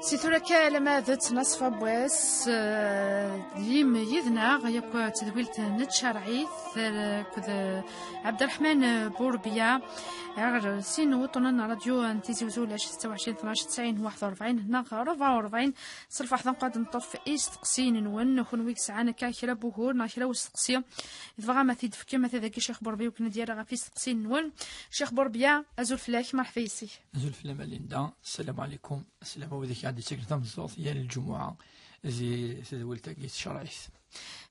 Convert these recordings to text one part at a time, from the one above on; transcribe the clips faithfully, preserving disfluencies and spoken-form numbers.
Si tura kan alamma d ttnaṣfa n wass, eh, d yim yid-neɣ yakk tedwilt n tcerɛit, eh, akked, eh, Ɛebderreḥman, eh, Burbiya, ar sin wuṭṭunen n ṛṛadyu n Tizi Uzzu, ulac setta u ɛecrin tnac tesɛin waḥed u ṛebɛin neɣ ṛebɛa u ṛebɛin. S lferḥ d ameqqran ad neṭṭef isteqsiyen-nwen, kunwi yesɛan akka kra n wugur neɣ kra n usteqsi i tebɣam ad t-id-tefkem, ata dagi Ccix Burbiya akken ad d-yerr ɣef isteqsiyen-nwen. Ccix Burbiya, azul fell-ak, merḥba yes-k. Azul fell-am a Linda, sslam ɛlikum, sslam a wid i k-ɛad-ittaken tameẓẓuɣt yal lǧumuɛa di tedwilt-agi tcerɛit.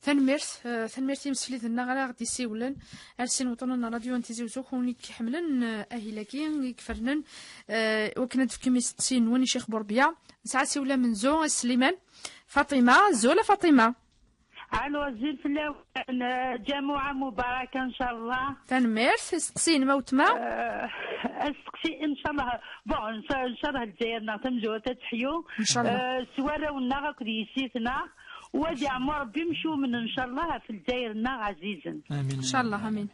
Tanemmirt, eh, tanemmirt i yimsefliden-nneɣ ara aɣ-d-isiwlen ar sin wuṭṭunen n ṛṛadyu n Tizi Uzzu, kunwi i iḥemmlen, eh, ahil-agi, i ifernen, eh, wakken ad d-tefkem isteqsiyen-nwen i Ccix Burbiya. Nesɛa asiwel amenzu, a Sliman. Faṭima, azul a Faṭima. Alo, azul fell-awen, eh, ǧamuɛa mubaraka, ncallah. Tanemmirt. Isteqsiyen, ma wetma? Eh, asteqsi, ncallah, bon, nca-, ncallah Lezzayer-nneɣ tamezwarut ad teḥyu. Ncallah. Eh, s warraw-nneɣ akked yessi-tneɣ, u ad iɛemmer Rebbi imcumen, ncallah, ɣef Lezzayer-nneɣ ɛzizen. Amin. Ncallah, amin.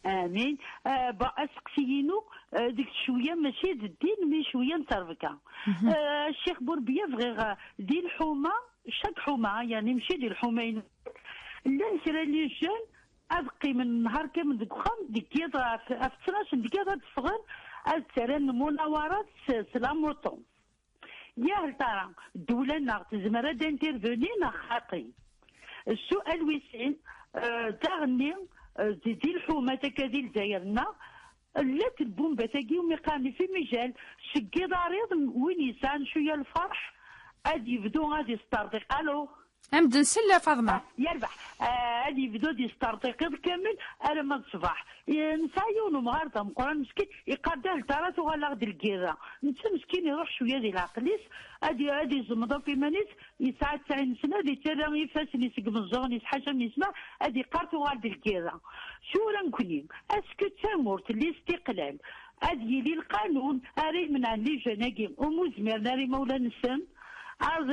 Amin. Eh, bon, asteqsi-inu, eh, deg cwiya mačči d ddin, mi cwiya n ttrebga. Mhm. Eh, Ccix Burbiya, bɣiɣ, eh, di lḥuma, chaque ḥuma, yani mačči di lḥuma-inu. Llan kra n les jeunes ad qqimen nnhar kamel deg uxxam, deg yiḍ ɣef, ɣef ttnac n deg yiḍ ad d-ffɣen, ad ttarran lmunawarat s, s la moto. Yah tara, ddula-nneɣ tezmer ad d-intervenir neɣ xaṭi? Ssual wis sin, eh, daɣenni, eh, di, di lḥumat akka di Lezzayer-nneɣ, llant lbumbat-agi umi qqaren ifimijal, seg iḍ ar iḍ, win yesɛan cwiya lferḥ, ad yebdu ad yesṭerḍiq. Alo? Am d-nsell a Faḍma. Ah, yerbeḥ. Ah, ad yebdu ad yesṭerṭiq iḍ kamel alamma d ṣṣbeḥ. Eh, nesɛa yiwen umɣar d ameqqran meskin, yeqqar-d: "Ah, ltara tuɣal-aɣ-d lgirra." Netta meskin iruḥ cwiya di leɛqel-is, ad, ad izemmeḍ akk iman-is, yesɛa tesɛin sna, ad yettarra ifassen-is deg imeẓẓuɣen-is, ḥaca mi yesma, ad yeqqar tuɣal-d lgirra. Tura nekni, est-ce que d tamurt n listiqlal, ad yili lqanun ara imenɛen les jeunes-agi, umi ur zmiren ara imawlan-nsen ad,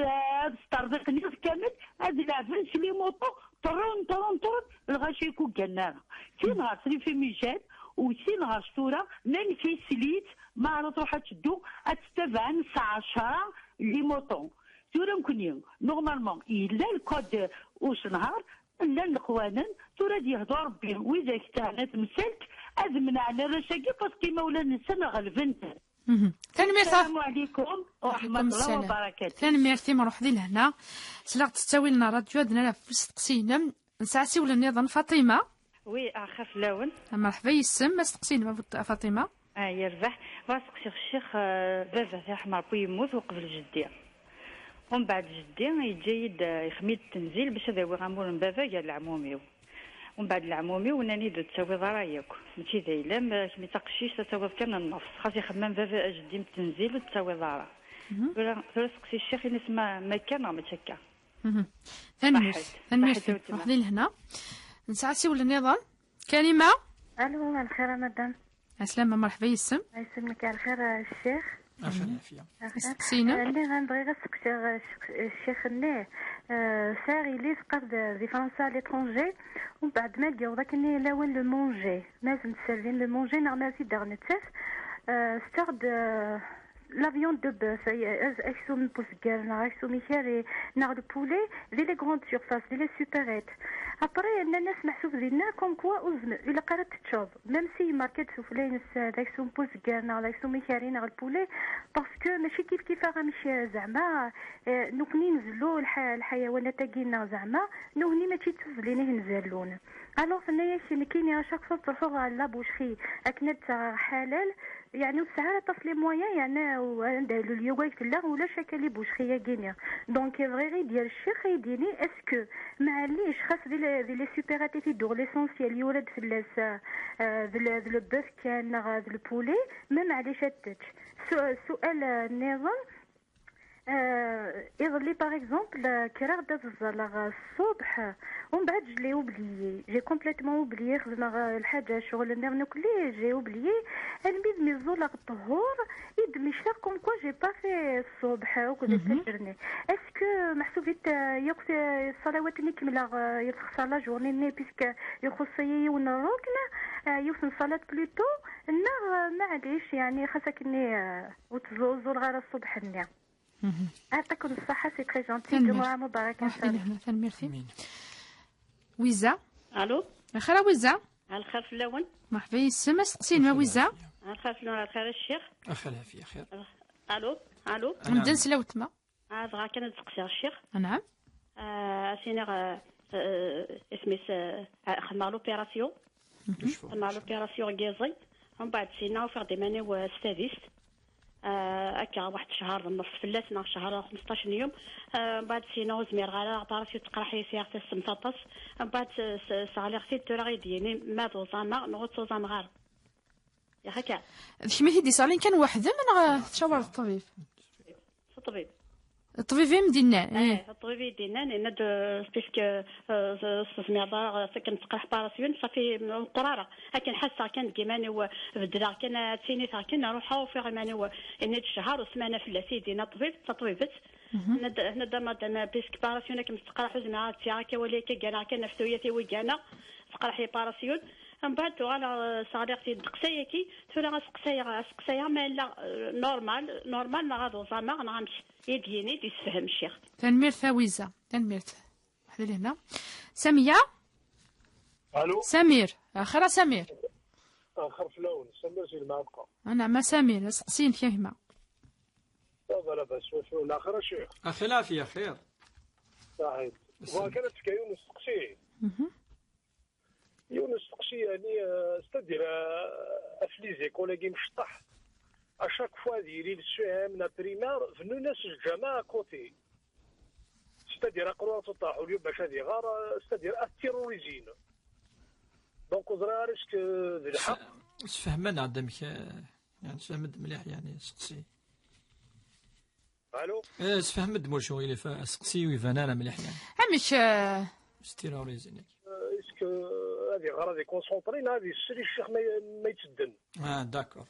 ad sṭerḍiqen iḍ kamel, ad leɛben s les motos, ṭrun, ṭrun, ṭrun, lɣaci ur gganen ara. Tin ɣer-s les fumigènes, u tin ɣer-s tura, même tislit, ma ara truḥ ad teddu, ad tt-ttabaɛen s ɛecra les motos. Tura nekni, normalement, yella le code usenhar, llan leqwanen, tura ad yehdu Rebbi, widak tesɛa temsalt, ad menɛen arrac-agi, parce que imawlan-nsen ɣelben-ten. Mhm. Tanemmirt. Assalamu alaikum wa rahmatullahi wa barakatuh. Tanemmirt-im, ruḥ di lehna. Sliɣ-d tettawil n ṛṛadyu, ad nara ɣef usteqsi-inem. Nesɛa asiwel nniḍen, Faṭima. Oui, axir fell-awen. Merḥba yes-m, asteqsi-inem a Faṭima. Ah, yerbeḥ. Bɣiɣ ad seqsiɣ ccix, eh, baba, ad t-yerḥem Rebbi, yemmut uqbel jeddi. Umbeɛd jeddi yeǧǧa-yi-d, eh, ixmi-d tenzil bac ad awiɣ amur n baba gar leɛmum-iw. Umbeɛd leɛmum-iw nnan-iyi-d ur ttawiḍ ara yakk. Mačči d ayla-m, eh, kemm d taqcict, ad tawiḍ kan nnefs. Xas ixemmem baba, jeddi-m d tenzil, ur ttawiḍ ara. Mhm. Tura, tura seqsi ccix, ini-as ma, ma akka neɣ mačči akka. Mhm. Tanemmirt. Ṣaḥit. Tanemmirt. Ṣaḥit a weltma. Ruḥ di lehna. Nesɛa asiwel nniḍen. Karima? Alo, lxir a madame. Ɛeslama, merḥba yes-m. Yesselmek ar lxir, a ccix. Ɛafya, ɛafya. Asteqsi-inem? Eh, nniɣ-am bɣiɣ ad seqsiɣ, eh, ccix-, eh, ccix-nni. Eh, sɛiɣ yelli teqqar-d di Fransa à l'étranger, umbeɛd ma d-yaweḍ akken i lawan le manger, ma ad sen-d-servin le manger neɣ ma ad t-id-aɣ nettat, eh, tettaɣ-d, eh, la viande de bœuf, ay-, az-, aksum n uzeggar neɣ aksum ikerri neɣ le poulet, di les grandes surfaces, di les supérettes. Après, nnan-as meḥsub dinna, comme quoi ur zem-, ilaq ara teččeḍ. Même si yemmarka-d sufella-ines, eh, d aksum n uzeggar neɣ d aksum ikerri neɣ le poulet, parce que mačči kif kif amek, eh, zeɛma, eh, nekni nzellu lḥa-, lḥayawanat-agi neɣ zeɛma, nutni mačči d tuzzlin i ten-zellun. Alors, tenna-yak, nekkini, à chaque fois ttruḥuɣ ɣer la boucherie akken ad d-sɣeɣ ḥalal, yeɛni ur tesɛi ara aṭas les moyens, yeɛni, u-, anda le lieu ay tella, ulac akka les boucheries-agi-nni. Donc, bɣiɣ i d-yerr ccix, ay d-yini, est-ce que, maɛlic, xas di le, di les supérettes i t-id-tuɣ, l'essentiel yura-d fell-as, euh, euh, d le, d le bœuf kan, neɣ d le poulet, ma maɛlic ad tečč. Su-, sual, euh, nniḍen, Euh, iḍelli, par exemple, euh, kkreɣ-d ad ẓẓaleɣ, euh, ṣṣubḥ, umbeɛd je l'ai oublié. J'ai complètement oublié, xedmeɣ, euh, lḥaǧa, ccɣel-nni nekli, j'ai oublié. Almi d mi ẓẓuleɣ ṭṭhur, i d-mmektiɣ comme quoi j'ai pas fait ṣṣubḥ akked lfajr-nni. Est-ce que meḥsub-it, euh, yakk ti-, ṣṣalawat-nni kemmleɣ, euh, yetxeṣṣer la journée-nni, puisque ixuṣṣ-iyi yiwen n rrukn, euh, yiwet n ṣṣalat plutôt, neɣ, euh, maɛlic, yeɛni xas akkenni, euh, ur ttẓu-, ẓẓuleɣ ara ṣṣubḥ-nni? Mhm. يعطيكم الصحة، c'est très gentil. Tanemmirt. جمعة مباركة إن شاء الله. Tanemmirt. Wiza. Allô. Axir a Wiza. Lxir fell-awen. Merḥba yis-m, asteqsi-inem a Wiza. Lxir fell-awen, lxir a ccix. Axir lɛafya, xir. Allô. Allô. Medden s lawetma. Ah, bɣiɣ kan ad seqsiɣ ccix. Anɛam. Ah, ad s-iniɣ, ah, ah, isem-is, ah, xedmeɣ l'opération. Xedmeɣ l'opération n yiẓi. Mbeɛd sina ufiɣ-d iman-iw, ah, s tadist. Ah, akka waḥed ccher d nneṣ fell-as, neɣ ccher xmesṭac n yum. Ah, mbeɛd sina ur zmireɣ ara, l'opération teqreḥ-iyi, sɛiɣ tassemt aṭas. Mbeɛd s-, s-, sseɣliɣ-t-id, tura i d-yini ma d uẓameɣ neɣ ur ttuẓameɣ ara. Yaḥ akka. D kemm i t-id-isseɣlin kan weḥd-m neɣ tcawareḍ ṭṭbib? S ṭṭbib. Ṭṭbib i m-d-innan? Eh, ṭṭbib i d-innan, yenna-d, euh, puisque, euh, s-, s-, zmireḍ ara, euh, akken teqreḥ l'opération, ṣafi, euh, meqqer ara. Akken ḥasseɣ kan deg iman-iw, euh, beddleɣ kan, euh, ad tiniteɣ kan, ruḥeɣ ufiɣ iman-iw, euh, yenna-d ccher u ssmana fell-as i d-yenna ṭṭbib, d taṭbibt. Mhm. Tenna-d, tenna-d a madame, euh, puisque l'opération akken teqreḥ ur zmireɣ ad tt-yaɣ akka wali akka gganeɣ kan ɣef tuyat-iw i gganeɣ, teqreḥ l'opération. Mbeɛd tuɣaleɣ, euh, sseɣliɣ-t-id ddeqs ayagi, tura ad seqsayeɣ, ad seqsayeɣ ma yella, euh, normal, normal neɣ ad uẓameɣ neɣ amek. I d-yini, d-yessefhem ccix. Tanemmirt a Wiza. Tanemmirt. Waḥed lehna. Samiya? Allô. Samir. Axir a Samir. Axir fell-awen. Samir si Lmeɛtqa. Anɛam a Samir, asteqsi-inek a gma. Ça va, labas, wacu, lxir a ccix? Axir lɛafya, xir. Saḥit. Bɣiɣ kan ad tefka yiwen usteqsi. Mhm. Yiwen usteqsi, yani, euh, c'est-à-dire, euh, ɣef les écoles-agi mecṭaḥ, à chaque fois ad yili le C E M, la primaire, bnun-as lǧameɛ à côté. C'est-à-dire, aqrur ad teṭṭaḥ, au lieu bac ad iɣer, euh, c'est-à-dire, ad terrorisé. Donc, ur ẓriɣ ara est-ce que d lḥeqq. Sfehmen-aɣ-d amek, euh, yani, sfehmen-d mliḥ, yani, seqsi. Allô? Eh, sfehm-d ma ulac aɣilif, aseqsi ur iban ara mliḥ, yani. Amek, eh? S terrorisé-nni. Euh, est-ce que ad iɣer, ad iconcentré, neɣ ad yessel i ccix ma, ma yettedden? Ah, d'accord.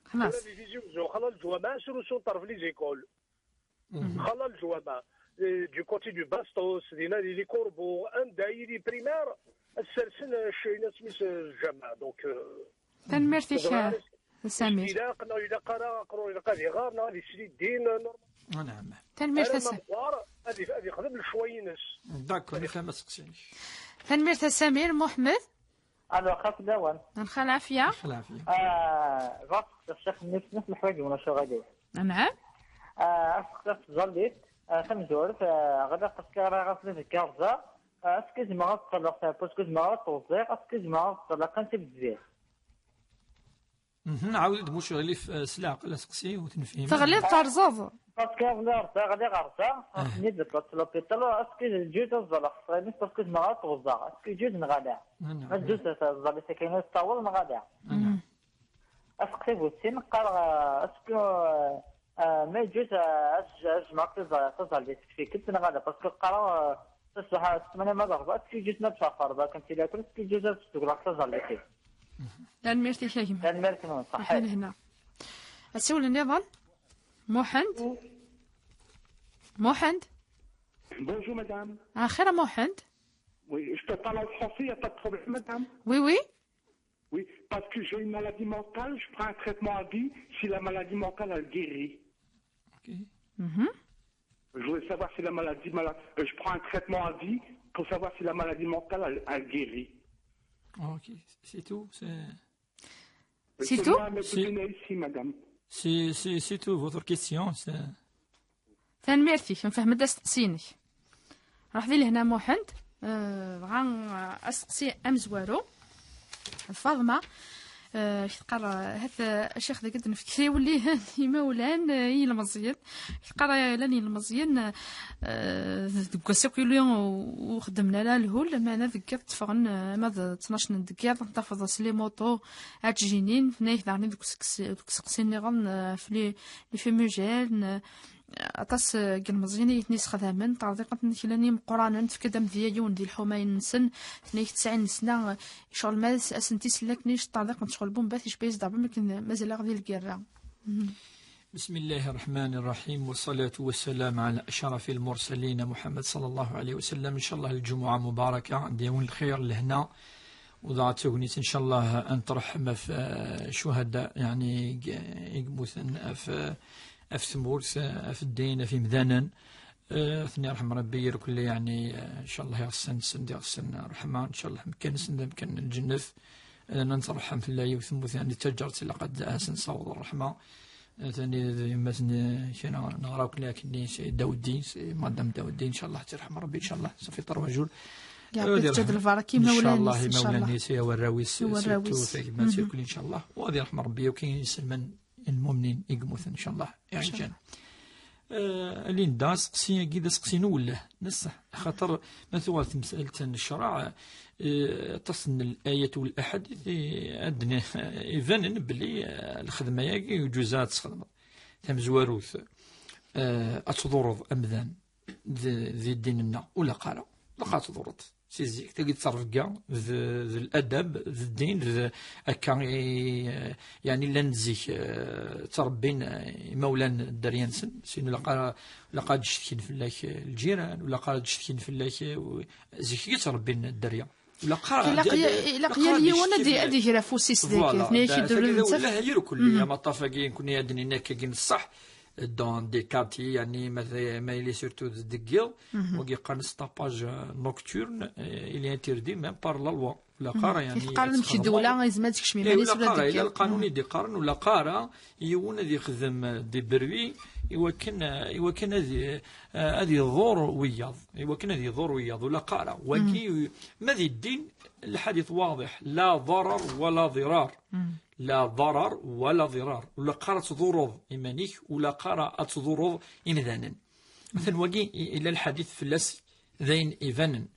Xlaṣ. Ula di Tizi Uzzu, xala lǧwameɛ, sur le centre, les écoles. Mhm. Xala lǧwameɛ. Eh, du côté du Bastos, dinna di les Corbeaux, anda i les primaires, ad sersen, eh, ccayna, isem-is, eh, lǧameɛ. Donc, euh, Tanemmirt-ik, a Samir. Ilaq neɣ ilaq ara, aqrur ilaq ad iɣer, neɣ ad yesli ddin, normal. Anɛam. Tanemmirt a Samir. Alamma meqqar, ad yef-, ad yexdem lecwa-ines. D'accord, nefhem aseqsi-inek. Tanemmirt a Samir. Muḥemmed? Alo, xas lawan. Lxir lɛafya. Lxir lɛafya. Ah, bɣiɣ ad seqsiɣ ccix-nni snat leḥwayeǧ, ma ulac aɣilif. Anɛam. Ah, ad seqsiɣ s tẓallit, ah, tamezwarut, ah, ɣileɣ parce que ara ɣas la zikkarza, ah, est-ce que zemreɣ ad ṭṭleɣ, parce que zemreɣ ad ṭṭuẓiɣ, est-ce que zemreɣ ad ṭṭleɣ kan tibeddirt? Mhm, ɛawed-d, muc ɣilif, eh, s leɛqel aseqsi ur t-nefhim. Teɣliḍ terẓeḍ. Parce que ɣliɣ ɣerza, ɣliɣ ɣerza, ah, ɣef-nni d l'hôpital, est-ce que yeǧǧuz ad ẓẓleɣ s tɣimit, parce que zemreɣ ad ṭṭuẓeɣ, est-ce que yeǧǧuz neɣ ala? Ah, non. Ma teǧǧuz ad ẓẓleɣ, c'est que ur teṭṭawaleḍ neɣ ala? Ah, non. Aseqsi bu sin, qqareɣ, eh, est-ce que, eh, eh, ma yeǧǧuz, eh, ad j-, ad jemɛeɣ taẓ-, taẓallit seg tikkelt neɣ ala? Parce que qqareɣ, eh, taṣbaḥ, ssmana ma d rrbeɛ, est-ce que yeǧǧuz ma d-ffɣeɣ ɣer rrbeɛ kan si lakul, est-ce que yeǧǧuz ad sdugleɣ taẓallit-iw? Tanemmirt-ik a gma. Tanemmirt-nwen, ṣaḥḥit. Atan hna. Asiwel nniḍen? Muḥend? Muḥend? Bonjour, madame. Axir a Muḥend? Oui, je peux parler en français, y a pas de problème, madame? Oui, oui. Oui, parce que j'ai une maladie mentale, je prends un traitement à vie, si la maladie mentale, elle guérit. Ok. Mhm. Je voulais savoir si la maladie, mala-, euh, je prends un traitement à vie pour savoir si la maladie mentale, elle, elle guérit. Ok, c'est tout, c'est C'est tout? Moi, mais c'est tout, madame. C'est, c'est, c'est tout votre question, c'est Tanemmirt-ik, nfehmed asteqsi-inek. Ruḥ di lehna Muḥend, eh, dɣa, eh, asteqsi amezwaru. Faḍma, eh, teqqar, eh, hat, eh, acix deg ad nefk tiwellihin i imawlan, eh, i yilmeẓyen. Teqqar, eh, llan yilmeẓyen, eh, deg wass akk yuli u-, ur xeddmen ara lhul, meɛna deg yiḍ tteffɣen, eh, ama d ttnac n deg yiḍ, tafeḍ s les motos, ad ttjinin, fnayek daɣen deg useqsi, deg useqsi nniḍen, eh, ɣef les, les fumigènes, eh, Aṭas, eh, n yilmeẓyen i ten-yessexdamen. Ṭerḍiqet n kra n yimeqqranen tefka-d amedya yiwen di lḥuma-nsen, ten-ak tesɛin n sna, eh, icɣel ma as-, asen-tisell akken i ṭerḍiqet n ccɣel Bumbat icba-yas-d Ṛebbi akken mazal-aɣ di lgirra. Mhm. بسم الله الرحمن الرحيم، والصلاة والسلام على أشرف المرسلين محمد صلى الله عليه وسلم. إن شاء الله الجمعة مباركة، عندي يوم الخير لهنا. وضاعت تغنيت إن شاء الله أن ترحم في، آه، شهداء، يعني، ج-، يموتن في، آه، ɣef tmurt, ɣef ddin, ɣef imdanen. Eh, ad ten-yerḥem Rebbi irkelli, yeɛni, eh, ncallah iɣsan-nsen d iɣsan n ṛṛeḥma, ncallah amkan-nsen d amkan n lǧennet. Eh, ad nettṛeḥḥam fell-a yiwet n tmurt, yeɛni d taǧaṛt, ilaq ad as-nessaweḍ ṛṛeḥma. Eh, tani d yemma-s n, eh, kra neɣra akk akken-nni, c'est Daoudi, c'est Madame Daoudi, ncallah ad tt-yerḥem Rebbi, ncallah, ça fait trois jours. Yeɛṭi-tt-id lbaraka i imawlan-is, ncallah. Ncallah, imawlan-is, i warraw-is, i warraw-is, surtout tagmat, irkelli, ncallah. U ad yerḥem Rebbi akk inselmen, lmumnin i yemmuten, ncallah, iɛeǧǧen. Eh, Linda, aseqsi-agi d aseqsi n uwelleh, d ṣṣeḥ, axaṭer ma tuɣal temsalt n ccṛeɛ, eh, aṭas n layat u laḥadit, eh, ad d-, ibanen belli, eh, lxedma-agi ur yeǧǧuz ara ad tt-txedmeḍ. Tamezwarut, eh, ad tḍurreḍ amdan d-, di ddin-nneɣ, ur ilaq ara, ilaq ad tḍurreḍ. Si zik, tagi d ttrebga, d, d ladab, d ddin, d akka i, yeɛni llan zik, eh, ttrebbin, eh, imawlan dderya-nsen, sin ur ilaq ara, ur ilaq ara ad d-cetkin fell-ak, eh, lǧiran, ur ilaq ara ad d-cetkin fell-ak, eh, u-, zik i ttrebbin dderya. Ur ilaq ara ilaq ad, ya-, ilaq ilaq ara yal ad yiwen ad d-yecetki fell-ak. Ad d-iger afus-is deg-, voilà, tnayaki d-, d-, tagi d-, awelleh irkelli, amaṭṭaf-agi, nekkni ad d-nini akkagi n ṣṣeḥ, dans des quartiers, yeɛni ma, ma yili surtout deg yiḍ, wagi qqaren-as tapage, euh, nocturne, euh, il est interdit même par la loi. Ur ilaq ara, yeɛni, qqaren ad txedmeḍ. Mkidula, yezmer ad tekcem iman-is ula deg yiḍ. Ula lqanun i d-iqqaren, ur ilaq ara yiwen ad yexdem, euh, des bruits, iwakken, euh, iwakken ad, euh, ad iḍur wiyaḍ, iwakken ad iḍur wiyaḍ, ur ilaq ara. Wagi, ma di ddin, lḥadit waḍiḥ, la ḍarar wala ḍirar. La ḍarar wala ḍirar. Ur ilaq ara ad tḍurreḍ iman-ik, ur ilaq ara ad tḍurreḍ imdanen. Atan wagi i-, ila lḥadit fell-as d ayen ibanen.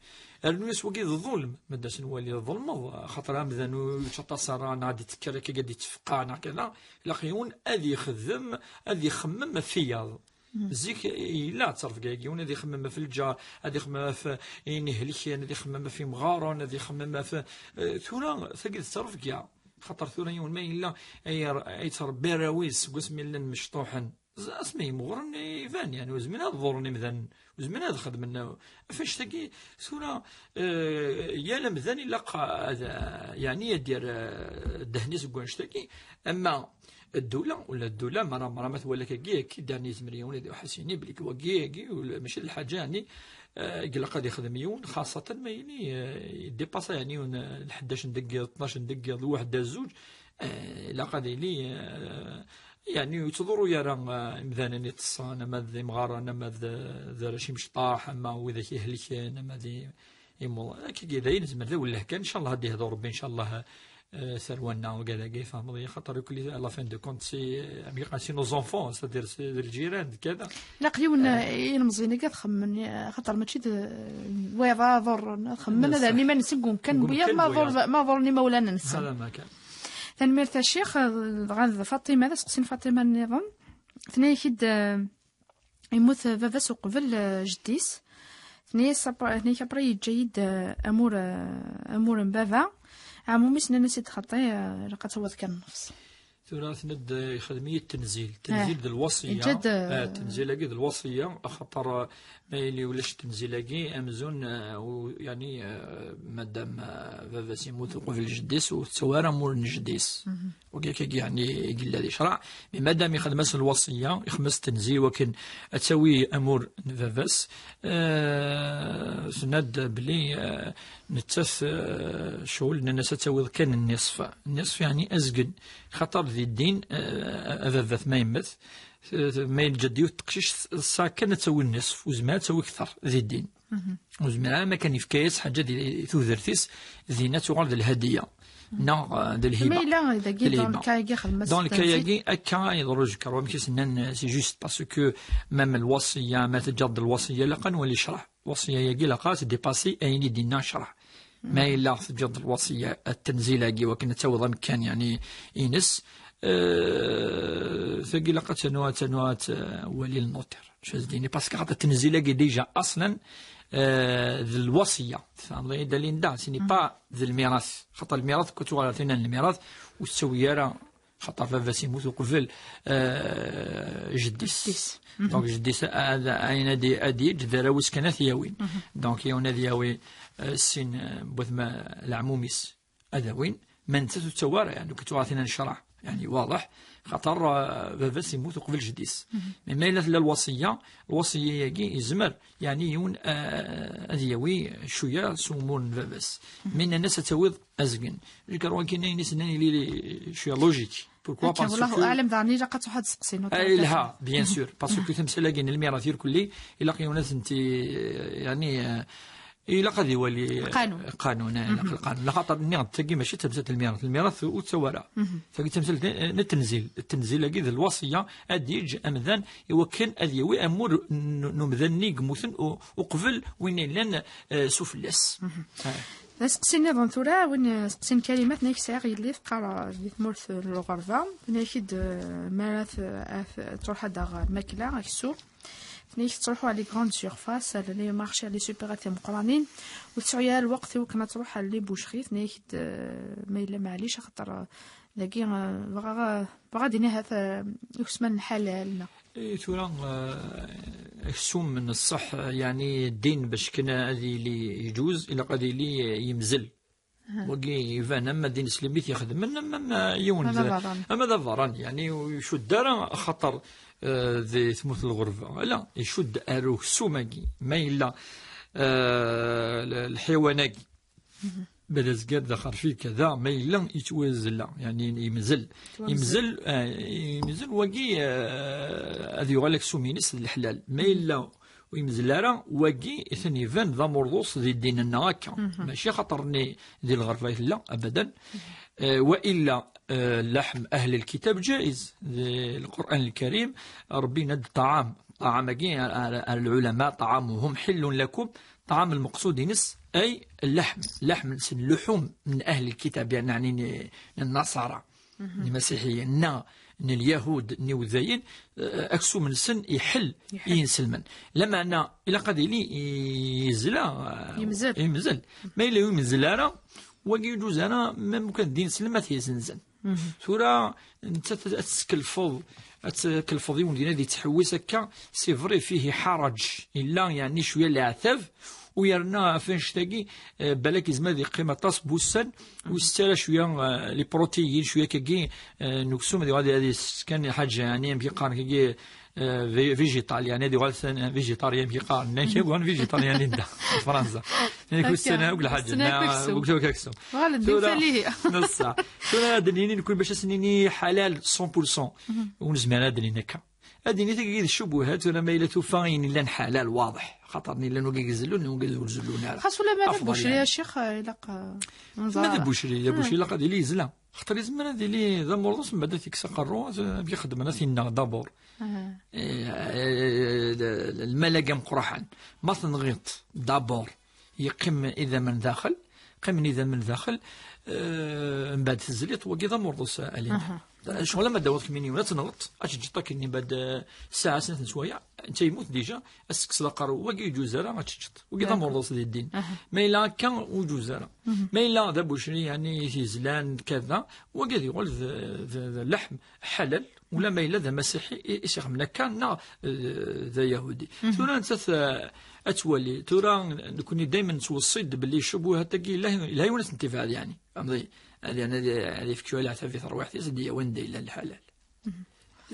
Rnu-yas wagi d ḍulm, ma d as-nwali tḍelmeḍ, axaṭer amdan ur yečč aṭas ara, neɣ ad d-itekker akka, ad d-ittefqa, neɣ kada, ilaq yiwen ad ixdem, ad ixemmem ɣef wiyaḍ. Zik yella ttrebga-agi, yiwen ad ixemmem ɣef lǧar, ad ixemmem ɣef ayen ihelken, ad ixemmem ɣef imɣaren, ad ixemmem ɣef, eh, tura tagi d ttrebga. Xaṭer tura yiwen ma yella ay, ay yettrebbi arraw-is seg wasmi llan mecṭuḥen, z-, asmi yemɣuren iban, yeɛni, ur zmiren ad ḍurren imdanen, ur zmiren ad xedmen. Ɣef annect-agi, tura, eh, yal amdan ilaq ad, yeɛni, ad d-yerr, eh, ddehn-is deg wannect-agi, ama ddula, ula ddula, mara, mara ma twala-k agi, akka, yeɛni, yezmer yiwen ad iruḥ ad s-yini belli wagi, agi, ula, mačči d lḥaǧa, yeɛni, eh, ilaq ad ixdem yiwen, xaṣṣatan ma yili, eh, yedipasa, yeɛni, yiwen, eh, lḥeddac n deg yiḍ, tnac n deg yiḍ, weḥda, zuǧ, eh, ilaq ad yili, eh, yeɛni, ur yettḍurru ara, eh, imdanen iṭṭsen, ama d imɣaren, ama d, d arrac imecṭaḥ, ama widak ihelken, ama d i-, imuḍan. Akkagi, d ayen nezmer, d awelleh kan, ncallah ad d-ihdu Rebbi, ncallah, eh, tarwa-nneɣ, ugad-agi, tfehmeḍ-iyi, xaṭer, irkelli, à la fin de compte, c'est, eh, amek i qqaren, c'est nos enfants, c'est-à-dire, c'est d lǧiran, d kada. Ilaq yiwen, eh, ilemẓiyen-agi ad xemmen, eh, xaṭer mačči d, eh, wayeḍ ara ḍurren, ad xemmen, ad rren iman-nsen deg umkan n wiyaḍ, ma ḍurren, ma ḍurren imawlan-nsen. Hala ma kan. Tanemmirt a Ccix, eh, dɣa d Faṭima, d aseqsi n Faṭima nniḍen. Tenna-yak-id, eh, yemmut baba-s uqbel, eh, jeddi-s. Tenna-yas apr-, tenna-yak après yeǧǧa-yi-d, eh, amur, eh, amur n baba. Ɛmumi-s nnan-as-id xaṭi, eh, ilaq ad tawiḍ kan nnefs. Tura tenna-d, eh, ixdem-iyi-d tenzil. Tenzil d lwaṣiyya. Yeǧǧa-d, eh, eh, tenzil-agi d lwaṣiyya, axaṭer, eh, ma yili ulac tenzil-agi, amzun, eh, u-, yeɛni, eh, madam, eh, baba-s yemmut uqbel jeddi-s, ur tettawi ara amur n jeddi-s. Wagi akkagi, yeɛni, i yella di ccreɛ. Mi madam ixdem-as lwaṣiyya, ixdem-as tenzil wakken ad tawi amur n baba-s, eh, tenna-d belli, eh, nettat, eh, ccɣel, nnan-as ad tawiḍ kan nniṣf. Nniṣf, yeɛni, azgen. Xaṭer di ddin, eh, ababat ma yemmet, eh, ma yeǧǧa-d yiwet teqcict, tesɛa kan ad tawi nniṣf, ur tezmir ad tawi kter di ddin. Ur zmireɣ ara, ma kan yefka-yas ḥaǧa di tudert-is, dinna tuɣal d lhadiya. Neɣ, eh, d lhiba. Ma yella dagi, d lhiba. Dans le cas-agi, xedm-as. Dans le cas-agi, akka i yeḍru jekker, wamek i s-nnan, eh, c'est juste parce que même lwaṣiyya, ma teǧǧaḍ-d lwaṣiyya, ilaq ad nwali ccreɛ. Lwaṣiyya-agi ilaq ad tdipasi ayen i d-inna ccreɛ. Ma yella teǧǧaḍ-d lwaṣiyya, tenzil-agi, wakken ad tawiḍ amkan, yeɛni, ines, eh, tagi ilaq ad tanu, ad tanu, ad twali le notaire. Acu ad s-d-yini, parce que xaṭer tenzil-agi déjà, aṣlan, eh, d lwaṣiyya. Tfehmeḍ-iyi-d a Linda, ce n'est pas d lmirat. Xaṭer lmirat, kul tuɣal ar tinna n lmirat, ur tettawi ara, xaṭer baba-s yemmut uqbel, eh, jeddi-s. Jeddi-s. Donc, jeddi-s, ad, ayen ad, ad yeǧǧ d arraw-is kan ad t-yawin. Donc, yiwen ad yawi, eh, sin, eh, n watma leɛmum-is. Ad awin, ma nettat ur tettawi ara, yeɛni, kul tuɣal tinna n ccreɛ, yeɛni, waḍeḥ, Xaṭer, eh, baba-s yemmut uqbel jeddi-s. Mais ma yella tella lwasiya, lwasiya-agi yezmer, yeɛni, yiwen, eh, ad yawi cwiya s umur n baba-s. Mi nnan-as ad tawiḍ azgen. Jekker wagi ayen i s-nnan ili cwiya logique. Pourquoi? Parce que, wallahu aɛlam, daɣen ilaq ad truḥ ad tseqsi, notamment. Ah, ilha, bien sûr, parce que tamsala-agi n lmirat irkelli, ilaq yiwen ad tent-i, eh, yeɛni, eh, ilaq ad iwali, eh, lqanun. Lqanun, eh, ilaq lqanun. Laxaṭer nniɣ-d tagi mačči d tamsalt n lmirat. Lmirat ur tettawi ara. Tagi d tamsalt n, n tenzil. Tenzil-agi d lwasiya ad yeǧǧ amdan i wakken ad yawi amur n, n umdan-nni yemmuten u-, uqbel win yellan, eh, sufella-s. Ah. D aseqsi nniḍen tura, win, eh, seqsin Karimat, tenna-k sɛiɣ yelli teqqar, eh, di tmurt n lɣerba, tenna-k-id, eh, mi ara t-, ad t-, truḥ ad d-taɣ lmakla, aksum. Tenna-k tettruḥu à les grandes surfaces, à les marchés, à les supérettes timeqqranin, ur tesɛu ara lweqt i wakken ad truḥ à les boucheries, tenna-k-id, eh, ma yella maɛlic, axaṭer, eh, dagi, eh, bɣa, bɣa ad d-iniɣ ahat, eh, iksum-a n lḥalal, neɣ? Eh, tura, eh, aksum n ṣṣeḥ, eh, yeɛni ddin bac kan ad yili yeǧuz, ilaq ad yili, eh, yemzel. Wagi iban ama d ineslim i t-ixedmen, ama, ama yiwen d, ama d aberrani, yeɛni ur icudd ara, axaṭer, eh, di tmurt n lɣerba. Ala, icudd ar uksum-agi. Ma yella, eh, l-, lḥiwan-agi, bad azgar d axerfi, kada, ma yella yettwazla, yeɛni yemzel. Yemzel, eh, yemzel wagi, eh, ad yuɣal aksum-ines d leḥlal. Ma yella ur yemzel ara, wagi i ten-iban d amurḍus di ddin-nneɣ akka. Mačči xaṭer-nni di lɣerba i tella, abadan. Eh, wa illa, eh, laḥm ahl lkitab jaiz. Di Lqur'an Lkarim, Ṛebbi yenna-d ṭṭaɛam. Ṭṭaɛam-agi, ar, ar, ar lɛulama, ṭaɛamuhum ḥillun lakum. Ṭṭaɛam lmeqsud-ines ay llaḥm. Llaḥm-nsen, luḥum n ahl lkitab, yeɛni n, n nnaṣara. N imasiḥiyen, neɣ n lyahud, n iwdayen, eh, aksum-nsen iḥel i yinselmen. Lameɛna, ilaq ad yili yezla, eh, yemzel. Ma yella ur yemzel ara, wagi ur yeǧuz ara, même kan d inselmen ad t-yezzenzen. Tura, nettat ad teskelfeḍ, ad tkelfeḍ yiwen din ad yettḥewwis akka, c'est vrai, fihi ḥaraǧ, yella, yeɛni, cwiya leɛtab, u yerna ɣef annect-agi, eh, balak yezmer ad yeqqim aṭas n wussan, u yessettu ara cwiya, eh, les protéines, cwiya akkagi, eh, n uksum, ad yuɣal ad yessettu kan lḥaǧa, yeɛni, amek i qqaren akkagi, eh, ve-, végétal, yeɛni, ad yuɣal s-, eh, végétarien, amek i qqaren, nnan kan uɣalen végétarien, Linda, di Fransa. Yeɛni, ur yessettu ara akk lḥaǧa, ur yessettu ara akk aksum. Tura, neṣṣa. Tura ad d-nini nekni bac ad s-nini ḥalal cent pour cent. Ur nezmir ad d-nini akka. Ad d-nini tagi d ccubuhat, tura ma yella tufa ayen yellan ḥalal, waḍeḥ. Xaṭer nni llan wagi izellun, llan wagi ur zellun ara. Xas ula ma d abucri, a ccix, ilaq, eh, ma d abucri, d abucri ilaq ad yili yezla. Xaṭer yezmer ad yili d amurḍus, mbeɛd ad t-yekkes aqerru, ad, ad t-ixedmen, ad t-yenneɣ d'abord. Eh, eh, l-, l-, lmal-agi ameqqraḥan. Ma tenɣiḍ d'abord, yeqqim idammen daxel, qqimen idammen daxel, eh, mbeɛd tezliḍ, wagi d amurḍus, a Linda. Ccɣel ama d-tawiḍ kemmini yiwen, ad tenɣeḍ, ad teǧǧeḍ akken mbeɛd, eh, ssaɛa, snat n sswayeɛ, netta yemmut déjà, ad s-tekkseḍ aqerru, wagi ur yeǧuz ara, ad teǧǧeḍ. Wagi d amurḍus di ddin. Ma yella akka, ur yeǧuz ara. Ma yella d abucri, yeɛni, i t-yezlan, kada, wagi ad yuɣal d, d, d laḥm ḥalal, ula ma yella d amasiḥi i, i s-ixedmen akka, neɣ, eh, d ayahudi. Tura nettat, eh, ad twali. Tura nekni daymen nettweṣṣi-d belli ccubuhat-agi yella, yella yiwen ad tent-ibɛed, yeɛni. Fhmeḍ-iyi? Ad, yeɛni, ad, ad yefk cwiya leɛtab i terwiḥt-is, ad d-yawi anda yella lḥalal.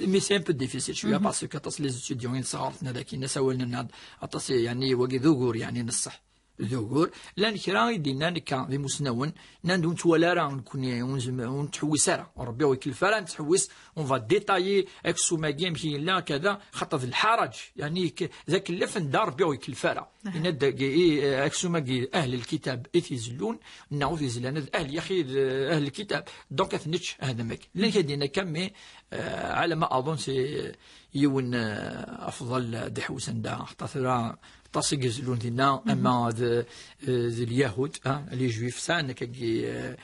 Mais c'est un peu difficile, cwiya, parce que aṭas les étudiants i nesɣerten ad akin, asawal-nneɣ aṭas, yeɛni, wagi d ugur, yeɛni, n ṣṣeḥ. D ugur. Llan kra i d-yennan akka d imusnawen, nnan-d ur nettwali ara, nekni ur nezm-, ur nettḥewwis ara. Rebbi ur ikellef ara ad nettḥewwis, on va détailler aksum-agi amek yella, kada, xaṭer d lḥaraǧ, yeɛni k-, d akellaf anda Rebbi ur ikellef ara. Yenna-d dagi, i, aksum-agi ahl lkitab i t-izellun, neɣ ur t-izellun ara d ahl, yaxi d ahl lkitab. Donc ad t-nečč, ahdem-agi. Llan kra i d-yennan akka, mais, eh, ɛla ma aḍun si yiwen, eh, afḍal ad iḥewwes anda, xaṭer tura aṭas i izellun dinna, ama d, eh, d Lyahud, ah, les Juifs, sɛan akkagi, eh,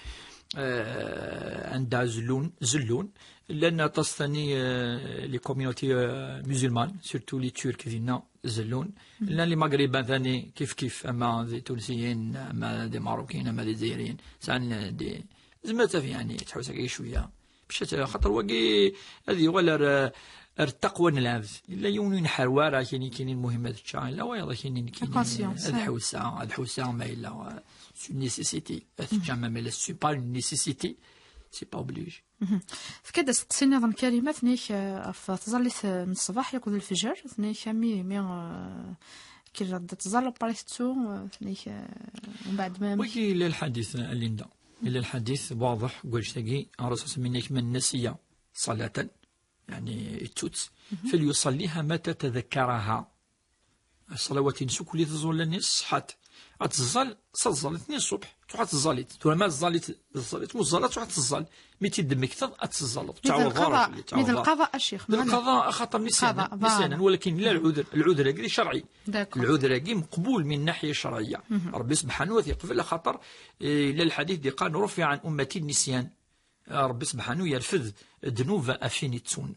eh, anda zellun, zellun. Llan aṭas tani, eh, les communautés, eh, musulmanes, surtout les Turcs dinna zellun. Llan les Maghrébins tani kif kif, ama d Tunsiyin, ama d Imarukiyen, ama d Izzayriyen. Sɛan, eh, des, zemret ad, yeɛni, tḥewwes akka cwiya. Bac ad, xaṭer wagi ad yuɣal ar, ar ttaqwa n lɛebd. Yella yiwen ur inḥar wara, kini, kini, lmuhim ad ččeɣ, yella wayeḍ, kini, kini, la conscience, ad ḥewseɣ, ad ḥewseɣ ma yella, euh, c'est une nécessité. Ad teččeɣ ma yella c'est pas une nécessité. C'est pas obligé. Fka-d asteqsi nniḍen, Karima, tenna-k, eh, ɣef tẓallit, eh, n ṣṣbeḥ akked lefjer, tenna-k, ami, mi, eh, kkreɣ-d ad tẓalleḍ, après tettu, eh, tenna-k, eh, mbeɛd ma, amek? Wagi yella lḥadit, a Linda. Yella lḥadit waḍeḥ, deg wannect-agi, Ṛṛasul s-, yenna-k, من نسي صلاة, yeɛni, yettu-tt, فليصلها متى تذكرها. Ṣṣalawat-ines akk i tẓulla-nni ṣṣeḥḥat. Ad teẓẓal s tẓallit-nni ṣṣubḥ, truḥ ad teẓẓal-itt. Tura ma tẓẓal-itt, tẓẓal-itt, mu tẓẓal, ad truḥ ad teẓẓal. Mi tt-id-temmekteḍ, ad teẓẓaleḍ. Mi d lqaḍa, mi d lqaḍa, a ccix, d lqaḍa, axaṭer nisyanen, voilà. Walakin la lɛuder, lɛuder-agi d ccerɛi. D'accord. Lɛuder-agi meqbul min naḥya ccerɛiyya. Ṛebbi sebḥanu ad t-yeqbel, axaṭer, eh, yella lḥadit d-yeqqaren: رفع عن أمتي النسيان. Ṛebbi sebḥanu yerfed ddnub ɣef win ittun.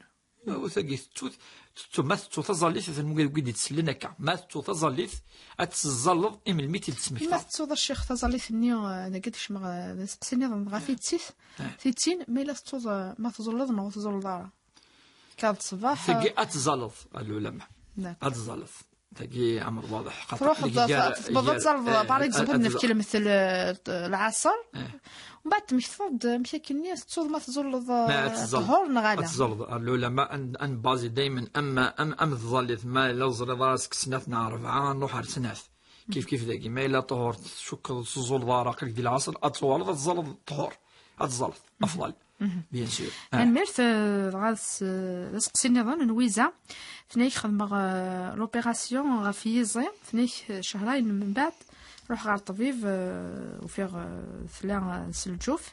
Tagi tettut, tettu, ma tettu taẓallit, atan wid i d-ittellen akka. Ma tettu taẓallit, ad teẓẓalleḍ i melmi i tt-id-tesmektaḍ. Ma tettuḍ, a ccix, taẓallit-nni, eh, dagi tekcem ɣ-, d aseqsi nniḍen, dɣa tittit, eh, tittin, ma yella tettuḍ, eh, ma tẓulleḍ neɣ ur tẓulleḍ ara. Kkreḍ ṣṣbeḥ, tagi, eh, ad teẓẓalleḍ, a lɛulama. D'accord. Ad teẓẓalleḍ. Tagi, amr waḍeḥ. Xaṭer tṛuḥeḍ, tagi gar, tebɣiḍ ad teẓẓalleḍ, eh, par exemple, ad nefk lemtel, eh, lɛaṣer. Eh. Mbeɛd tmekteḍ-d, amek akkenni, tettuḍ ma tẓulleḍ, eh, ṭṭhur neɣ ala? Ad teẓẓalleḍ. Lɛulama, ad, ad nbazi daymen, am, am, am tẓallit, ma yella ur teẓriḍ ara seg snat neɣ rebɛa, nruḥ ar snat. Kif kif dagi, ma yella ṭṭhur tcukkeḍ ur teẓẓulleḍ ara, aql-ik di lɛaṣer, ad tuɣaleḍ ad teẓẓalleḍ ṭṭhur. Ad teẓẓalleḍ. Afḍal. Bien sûr. Ah. Tanemmirt, eh, dɣa s-, d aseqsi nniḍen n Wiza. Tenna-k xedmeɣ, eh, l'opération ɣef yiẓi. Tenna-k, eh, cehrayen mbeɛd, ruḥeɣ ɣer ṭṭbib, eh, ufiɣ, eh, tella, eh, s lǧuf.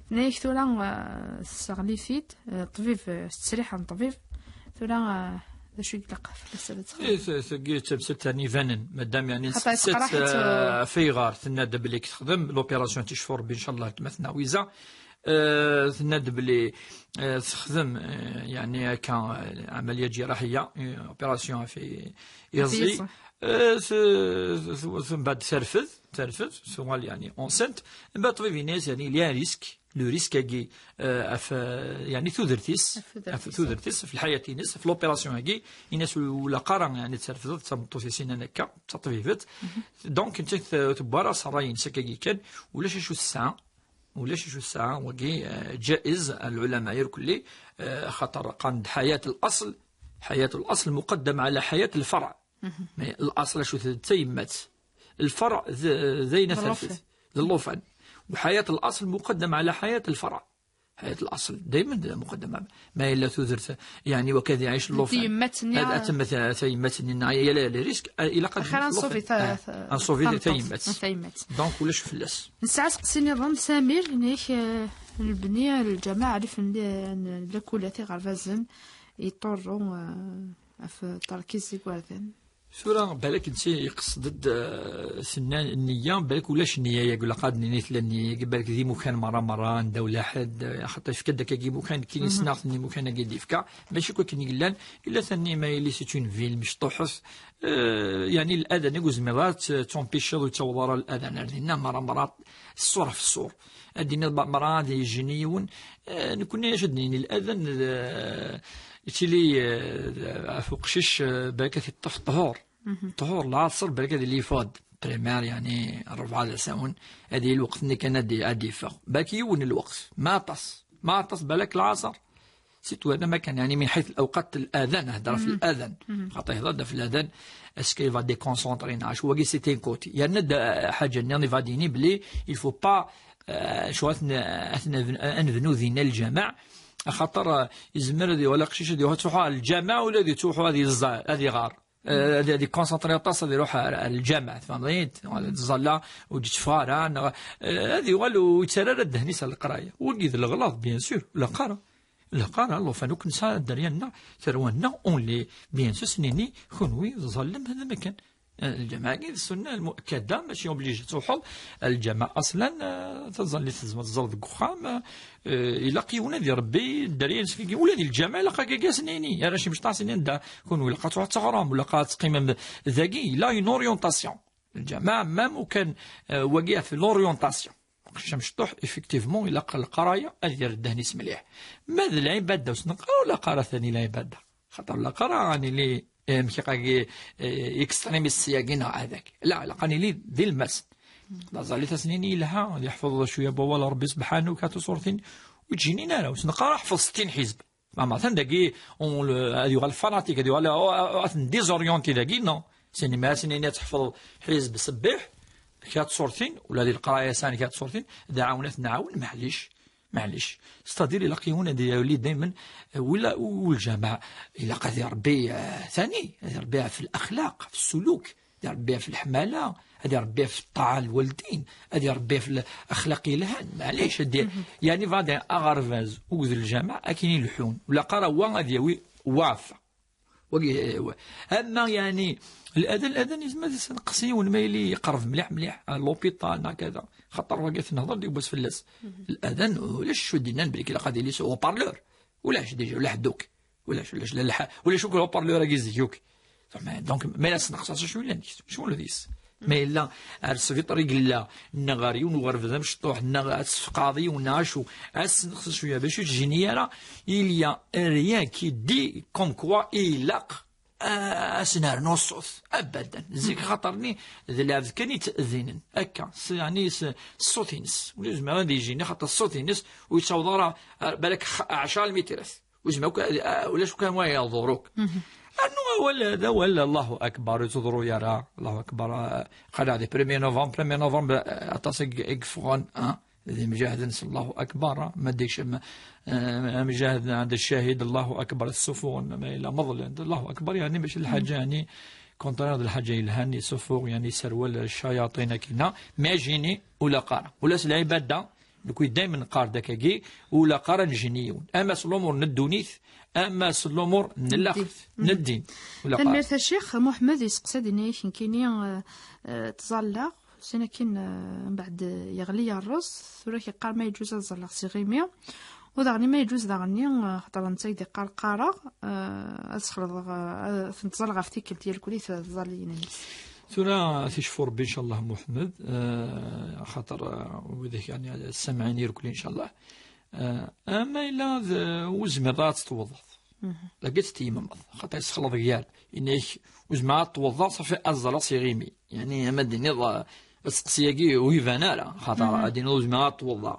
Tenna-k tura, eh, tesseɣli-t-id, eh, ṭṭbib, eh, s ttesriḥ n ṭṭbib. Tura, eh, d acu i ilaq fell-as ad txedem? Eh, t-, tagi d tamsalt-nni ibanen, madam, yani, xaṭer nessett, yettqerriḥ-itt, eh, eh, ɣef ayɣer tenna-d belli texdem l'opération, ticfur, inchallah, gma-tneɣ Wiza. Eh, tenna-d belli, eh, texdem, eh, yani, akka, eh, ɛamaliya ǧiraḥiya, eh, opération ɣef yiẓi. Ɣef yiẓi. Eh, t-, t-, t-, mbeɛd terfed, terfed, tuɣal, yani, enceinte. Mbeɛd ṭṭbib yenna-yas, yani, il y a un risque, le risque-agi, eh, ɣef, eh, yani, tudert-is, ɣef tudert-is, ɣef tudert-is, ɣef lḥayat-ines, ɣef l'opération-agi, yenna-yas ur ilaq ara, yani, terfdeḍ, d tameṭṭut-is inan akka, d taṭbibt. Donc, netta t-, tewwi ara s ṛṛay-ines akkagi kan, ulac acu tesɛa, ulac acu tesɛa, wagi, eh, ǧaiz, lɛulama irkelli, eh, xaṭer qqaren-d ḥayat l-asl, ḥayat l-asl muqaddam ɛla ḥayat lferɛ. Mais l-asl acu d tayemmat, lferɛ d, d ayen d llufan. Aterfet, d llufan. Uḥayat l-asl muqaddam ɛla ḥayat lferɛ. Ḥayat l-asl daymen d muqaddam. Ma yella tudert, yani, wakad iɛic llufan, ad, ad temmet, eh, tayemmat-nni, neɣ yella le risque, eh, ilaq ad axir ad nṣubi ta-, eh, ta-, ad nṣubi tameṭṭut, tayemmat. Tayemmat. Donc, ulac fell-as. Nesɛa aseqsi nniḍen, Samir, yenna-k, eh, lebni, lǧameɛ, rrif n li-, n lakula, tiɣerbazen, yeṭṭurru, eh, ɣef terkiz n yigerdan. Tura, balak netta yeqsed-d, eh, tenna nniya, balak ulac nniya-yagi, ilaq ad nini tella nniya-yagi, balak d imukan merra merra, anda ulaḥed, eh, axaṭer yefka-d akkagi imukan, kini sneɣ-ten imukan-agi d-yefka, mačči akk akken i yellan, illa tanni ma yili c'est une ville mecṭuḥet, eh, yani l'adan i ur tezmireḍ ara ad t-, tumpiceḍ ur yettaweḍ ara l'adan ar dinna, merra merra, ṣṣur ɣef ṣṣur. Ad d-tiniḍ ba-, merra ad yejjeni yiwen. Eh, nekkni acu ad d-nini, l'adan, eh, yettili, eh, ɣef uqcic, eh, balak ad t-yeṭṭef ṭṭhur. Ṭṭhur, lɛaṣer, balak ad yili yeffeɣ-d. Primaire, yani, rebɛa d asawen, ad yili lweqt-nni kan ad d-, ad d-yeffeɣ. Balak yiwen n lweqt, ma aṭas, ma aṭas, balak lɛaṣer. Surtout هذا ما كان، يعني، من حيث الأوقات الأذان، هضر في الأذان. خاطر يهضر في الأذان، est-ce qu'il va déconcentrer نعاش؟ هو c'est un côté. يعني، دا حاجة نيرني va dire بلي il faut pas، آه، شو أثن-، أثن-، أنبنو ذينا الجماع. خاطر، آه، يزمر ذي ولا قشيش ذي هو تروحوا على الجامع ولا ذي تروحوا هذه الزار، هذه غار. آه، هذه، هذه كونسونطري طاس، هذه يروح على، على الجامع، فهمت؟ ولا تزالى وجيت فارا، آه، هذه والو يتسرى الدهنيس على القراية. وقيد الغلاط، بيان سور، لا قرا. لا قرا، الله فانوك نسا دريانا، ثرونا، اونلي، بيان سور، سنيني، خنوي، ظلم، هذا ما كان. آه، الجامع كاين السنة المؤكدة، ماشي اوبليجي تروحوا. الجامع أصلًا، آه، تظل تزم-، تظل ديك وخام، آه، إلا قي ولادي ربي، الدرية نسكي ولادي الجامع، إلا قا كاكا سنيني، يا راشي مش طاسنين دا، كون ولا قا تروح تغرام، ولا قا تقيم ذاكي، لا اون اورينتاسيون. الجامع ما ممكن، آه، واقع في لورينتاسيون. شمشطوح، إفكتيفمون، إلا قا القراية، أدير الدهنيس مليح. ما ذا العبادة وسنقرا ولا قرا ثاني العبادة؟ خاطر لا قرا راني لي، آه، ماشي قاكي، آه، إكستريميست سياقين هذاك. لا، لا، قاني لي دي الماس. لا زالي تسنيني لها، يحفظ شوية بوال ربي سبحانه وكاتو صورتين. Ur ttjinin ara, ur s-neqqar ara ḥfeḍ settin ḥizb. Ma atan dagi, on le, ad yuɣal fanatik, ad yuɣal, oh, oh, ad ten-désorienté dagi, non. Sani ma asen-ini ad tḥefḍeḍ ḥizb sbbiḥ, kra tṣurtin, ula di leqraya sani kra tṣurtin, d aɛawen ad t-nɛawen, maɛlic, maɛlic. C'est-à-dire, ilaq yiwen ad yali daymen, eh, wala u-, u lǧameɛ, ilaq ad irebbi, eh, tani, ad irebbi ɣef laxlaq, ɣef ssuluk, ad irebbi ɣef leḥmala, ad irebbi ɣef ṭṭaɛa n lwaldin, ad irebbi ɣef laxlaq yelhan, maɛlic, ad i-, yani, bada aɣerbaz, ugd lǧameɛ, akin i leḥun, ula qqar wa ad yawi wa ɣef. Wagi, eh, wa-, ama, yani, ladan, ladan yezmer ad yessenqes yiwen ma yili yeqreb mliḥ, mliḥ, ah, l'hôpital, neɣ kada. Xaṭer wagi ad t-nehḍer d yiwwas fell-as. Ladan, ulac acu d-yennan belli ilaq ad yili s haut-parleur. Ulac, déjà, ulac ḥedd akk. Ulac, ulac, la, la, ulac akk haut-parleur-agi zik akk. Donc, ma yella sneqs-as acu yellan deg-s, acu yellan deg-s. Ma yella ar sbiṭar i yella, neɣ ar yiwen uɣerbaz amecṭuḥ, neɣ ad tesfeqɛeḍ yiwen, neɣ acu, ad sneqs acu ya, d acu ur tjini ara, il y a rien qui dit comme quoi ilaq, ah, ad s-nernu ṣṣut. Abadan. Zik xaṭer-nni d lɛebd kan i ttdinen. Akka, s-, yeɛni s-, s ṣṣut-ines. Ur yezmir ad yejini xaṭer ṣṣut-ines ur yettaweḍ ara, ar, balak x-, ɛecra lmitrat. Ur yezmir akk ad, ah, ulac akk anwa yeḍuruk. Rnu awal, d awal, Allahu Akbar, ur yettḍurru ara. Allahu Akbar, ah, qala di premier novembre, premier novembre, ah, aṭas i, i yeffɣen, ah, d imjahden s Allahu Akbar, ah, ma d-ikcem, ah, amjahd ɛend ccahid, Allahu Akbar, ssuffuɣen, ma yella meḍlen, Allahu Akbar, yeɛni mačči d lḥaǧa, yeɛni, contraire d lḥaǧa yelhan, yessuffuɣ, yeɛni, yesserwal ccayaṭin akkenna, mais jini, ur ilaq ara. Ula s lɛibada, nekk daymen neqqar-d akkagi, ur ilaq ara nejni yiwen. Ama s lumuṛ n ddunit, ama s lumuṛ n llaxert, n ddin. Ur ilaq ara. Tanemmirt a Ccix. Muḥemmed yesteqsa-d yenna-yak nekkini, eh, eh, ttẓallaɣ, sin akin, eh, mbeɛd, eh, yeɣli yerreẓ, tura k-yeqqar ma yeǧǧuz ad ẓẓalleɣ s iɣimi, u daɣen ma yeǧǧuz daɣen-nni, eh, xaṭer netta i d-yeqqar qqareɣ, eh, ad sxelḍeɣ, eh, ad tent-ẓẓalleɣ ɣef tikkelt, yal kul i tẓalliyin-nnes. Tura, ad t-icfu Rebbi, incallah, Muḥemmed, eh, axaṭer, eh, widak, yeɛni, ssamɛin irkelli, incallah. Eh, ama yella d, ur zmireḍ ad teṭwḍeḍ. Dagi ad tetyemmeḍ, xaṭer yessexleḍ gar. Yenna-yak, ur zmireɣ ad ṭwḍeɣ, ṣafi ad ẓẓalleɣ s iɣimi. Yeɛni, ama d-tiniḍ, eh, asteqsi-agi ur iban ara, xaṭer ad d-tiniḍ ur zmireɣ ad ṭwḍeɣ.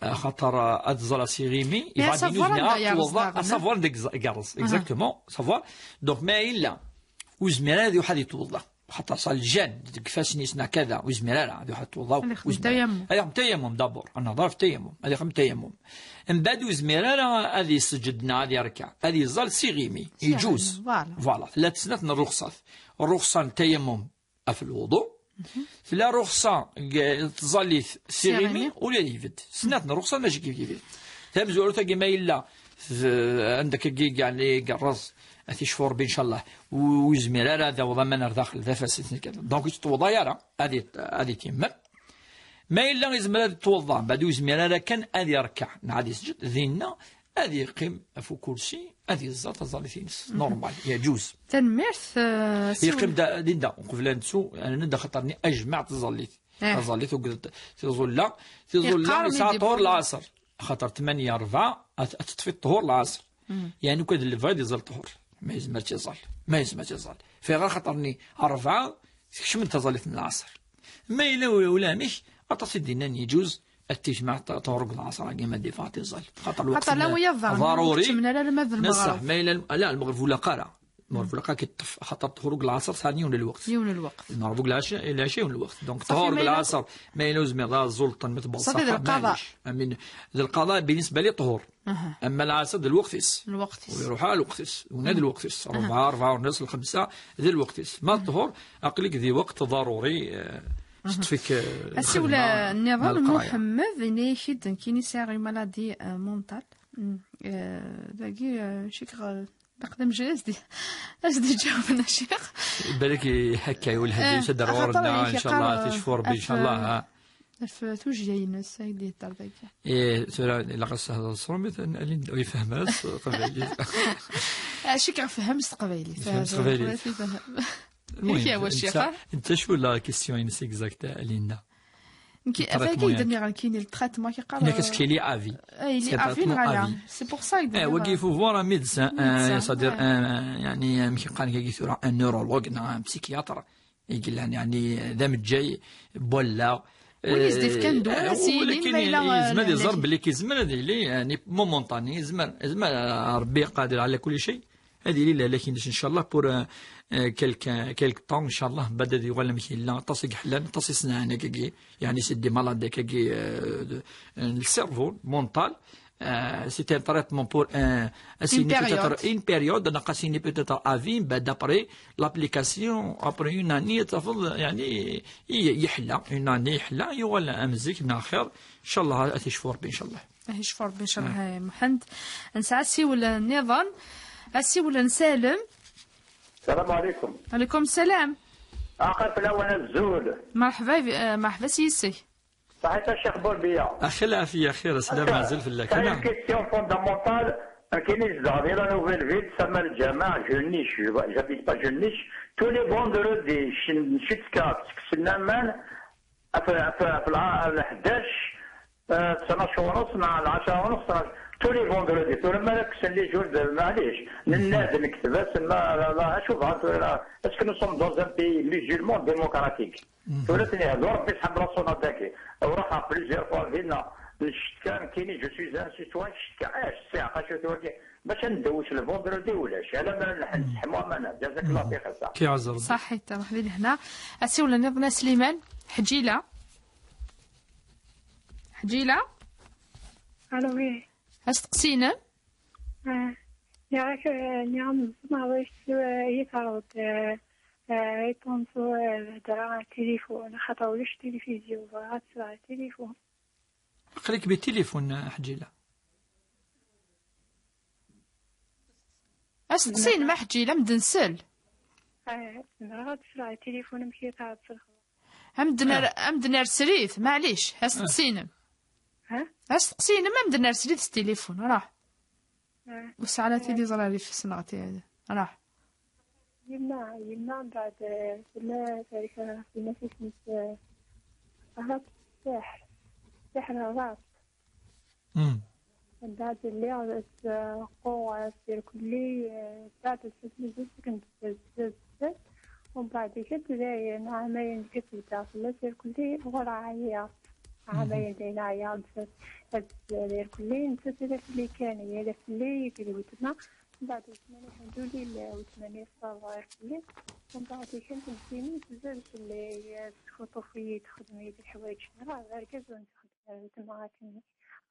Axaṭer, eh, ad ẓẓalleɣ s iɣimi, mais iban ad savoir anda yerreẓ daɣen. À savoir anda yerreẓ, exactement, savoir. Donc, ma yella ur yezmir ara ad iruḥ ad yeṭwḍ, xaṭer ṣa ljan deg ifassen-is neɣ kada, ur yezmir ara ad iruḥ ad yeṭwḍ. Ad ixdem tayammum. Ad ixdem tayammum, d'abord. Ad nehḍer ɣef tayammum. Ad ixdem tayammum. Mbeɛd ur yezmir ara ad iseǧǧed neɣ ad yerkeɛ. Ad yeẓẓal s iɣimi. Yeǧuz. Voilà. Voilà. Tella snat n rruxṣat. Rruxṣa n tayammum ɣef lwuḍu. Tella rruxṣa deg tẓallit s iɣimi, ula d ibedd. Snat n rruxṣa mačči kif kif. Tamezwarut-agi ma yella, d-, anda akka i yeɛni yerreẓ, ad t-icfu Rebbi, incallah, ur yezmir ara ad aweḍ aman ar daxel, d afasis kan. Donc, ur yettwḍa ara, ad it-, ad ityemmem. Ma yella yezmer ad yettwḍa, mbeɛd ur yezmir ara kan ad yerkeɛ, neɣ ad yesǧed, dinna ad yeqqim ɣef ukursi, ad yeẓẓal taẓallit-ines. Normal, yeǧuz. Tanemmirt, eh, siwel. Yeqqim da, dinna, uqbel ad nettu, ad nend axaṭer-nni ajmaɛ taẓallit. Eh. Taẓallit, uged tiẓulla, tiẓulla yesɛa ṭhur lɛaṣer. Axaṭer tmanya rebɛa, ad, ad teṭṭfi ṭhur lɛaṣer. Yeɛni, ukan d lebɣi ad iẓẓal ṭhur. Ma yezmer ad iẓẓal. Ma yezmer ad iẓẓal. Fiɣer axaṭer-nni rebɛa, tekcem-d taẓallit n lɛaṣer. Ma yella u-, ulamek, aṭas i d-yennan yeǧuz, ad tijmeɛ t-, ṭhur deg lɛaṣer-agi ma d-iffeɣ ad iẓẓal. Xaṭer lweqt-, xaṭer la wiyaḍ daɣen ur ḍaruri. Kemmel ara arma d lmeɣreb. Neṣṣeḥ, ma yella, ala, lmeɣreb ur ilaq ara. Lmeɣreb ur ilaq ara k-iṭṭef, xaṭer ṭhur deg lɛaṣer sɛan yiwen n lweqt. Yiwen n lweqt. Lmeɣreb deg lɛac-, lɛica yiwen n lweqt. Donc, ṣafi, ṭhur deg lɛaṣer, ma yella ur zmireḍ ad ẓẓalleḍ, ma tebɣiḍ ṣafi, ṣaḥa, d lqaḍa. Maɛlic. Amin, d lqaḍa, binisba li ṭhur. Ama lɛaṣer d lweqt-is. Lweqt-is. Ur iruḥ ara lweqt-is. Wina d lweqt-is. Rebɛa, rebɛa u nneṣ, lxemsa, d lweqt-is. Ma ṭhur, aql-ik di weqt ḍaruri, eh, teṭṭef-ik, eh, asiwel lxedma, nniḍen, ma d lqraya. Muḥemmed, yenna-yak-id nekkini sɛiɣ une maladie, eh, mentale. Eh, dagi, eh, cikkeɣ, eh, d aqdam jay as d-, as d-iǧawben a ccix. Balak i-, akka, i welhad, eh, ad d-ɣur-nneɣ, axaṭer incallah, yeqqar, ad t-icfu Rebbi, eh, incallah, ha. Ɣef tujjya-ines ay d-yehder dagi. Eh, tura, ilaq ad s-tehder s tṛumit, a Linda, ur yefhem ara s teqbaylit. Acu i k-yefhem s teqbaylit? Yefhem s teqbaylit. Yefhem. Amek ya wa ccix, netta, netta acu la question-ines exact, a Linda? Nekk, d traitement, d ayen i d-nniɣ nekkini, le traitement, k-yeqqar, nekk, est-ce qu'il est à vie? Eh, il est à vie, neɣ ala? C'est pour ça i d-nniɣ. Eh, wagi, il faut voir un médecin, médecin, euh, c'est-à-dire, ouais, un, yeɛni, amek i qqaren dagi tura, un neurologue, neɣ un psychiatre. I yellan, yeɛni, d ameǧǧay n wallaɣ, Win i s-d-ifkan ddwa, eh, ad s-yini walakin ma yella, yezmer ad iẓer belli k-, yezmer ad yili, yani, momentané, yezmer, yezmer, eh, Rebbi qadir ala kulli cay. Ad yili lehlak-ines, inchallah, pour, eh, eh, quelque, quelque temps, inchallah, bad ad yuɣal amek yella, aṭas i yeḥlan, aṭas i s-nɛan akkagi, yani, c'est des malades akkagi, eh, de, eh, le cerveau, mental. Euh, c'est un traitement pour un, une période, peut-être une période, neɣ ad s-nini peut-être à vie, ben, d'après l'application, après une année, tafeḍ, yani, i-, yeḥla, une année yeḥla, yuɣal am zik, neɣ xir, inchallah, ad t-yecfu Rebbi, inchallah. Ad t-yecfu Rebbi, inchallah, ah, Muḥend. Nesɛa asiwel nniḍen, asiwel n Salem. السلام عليكم. وعليكم السلام. Aql-awen azul. مرحبا ب-، آه، مرحبا s yis-k. صحيت الشيخ بوربيا. أخي العافية، خير، السلام عزيز في الله. C'est une question fondamentale. كاين يزدغ ديال la nouvelle ville, تسمى الجامع, Jeune Niche. Je, j'habite pas Jeune Niche. Tous les vendredis, jusqu'à سكسنامان, في، في، في الع-، الحداش، آه، اثناش ونص مع العشرة ونص، اثناش. Tous les vendredis. ثم ما لك سن لي جور، معليش. نناد نكتب، اسمى، لا، لا، شوف، عاد، لا، est-ce que nous sommes dans un pays musulman démocratique؟ ثورتني هذا ربي سحب راسو ناطاكي. وراح plusieurs fois فينا نشتكى، كيني je suis un citoyen شتكى، اش الساعة، قاشو توكي باش ندوش الفوندردي ولا شي، على ما نحن نسحمو امانة. جزاك الله خير، خاصة. كي عزر. صحيت، مرحبا بك هنا. اسيولا نضنا سليمان حجيلة. حجيلة. الو، وي. استقسينا. آه. ياك، آه، نعم، ما بغيتش، آه، يتعرض، آه، آه، يطونسو، آه، الهضرة على التليفون، خاطر ولاش التلفزيون، بغا تسمع التليفون. قريك بالتليفون، حجيلة. أستقسين ما حجيلة، مدن سل. آه، بغا تسمع التليفون، مشي تعرض في الخبر. أمدن آه. أمدن أرسليث، معليش، أستقسينم. ها؟ أستقسينم، أمدن أرسليث التليفون، راه. آه. وسعلاتي آه. لي زراري في سنغتي هذا. راه. يما، يما بعد، آه، في الناس، في الناس اسمه، آه، ربط السحر. السحر الربط. مم. من بعد اللي عرفت، آه، قوة في الكلية، آه، بعد الفترة زدت كنت بزاف بزاف. ومن بعد كنت داير عامين كنت داخلة في الكلية، ورا عيا. عامين داير عيا بزاف. هاد الكلية نسيت هذاك اللي كان، هي هذاك اللي يقولوا تما. من بعد وثمانية الحمد لله، وثمانية صافا الكلية. ومن بعد كنت نسيني بزاف اللي تخطفي، تخدمي الحوايج، راه غير كازون. تما راكني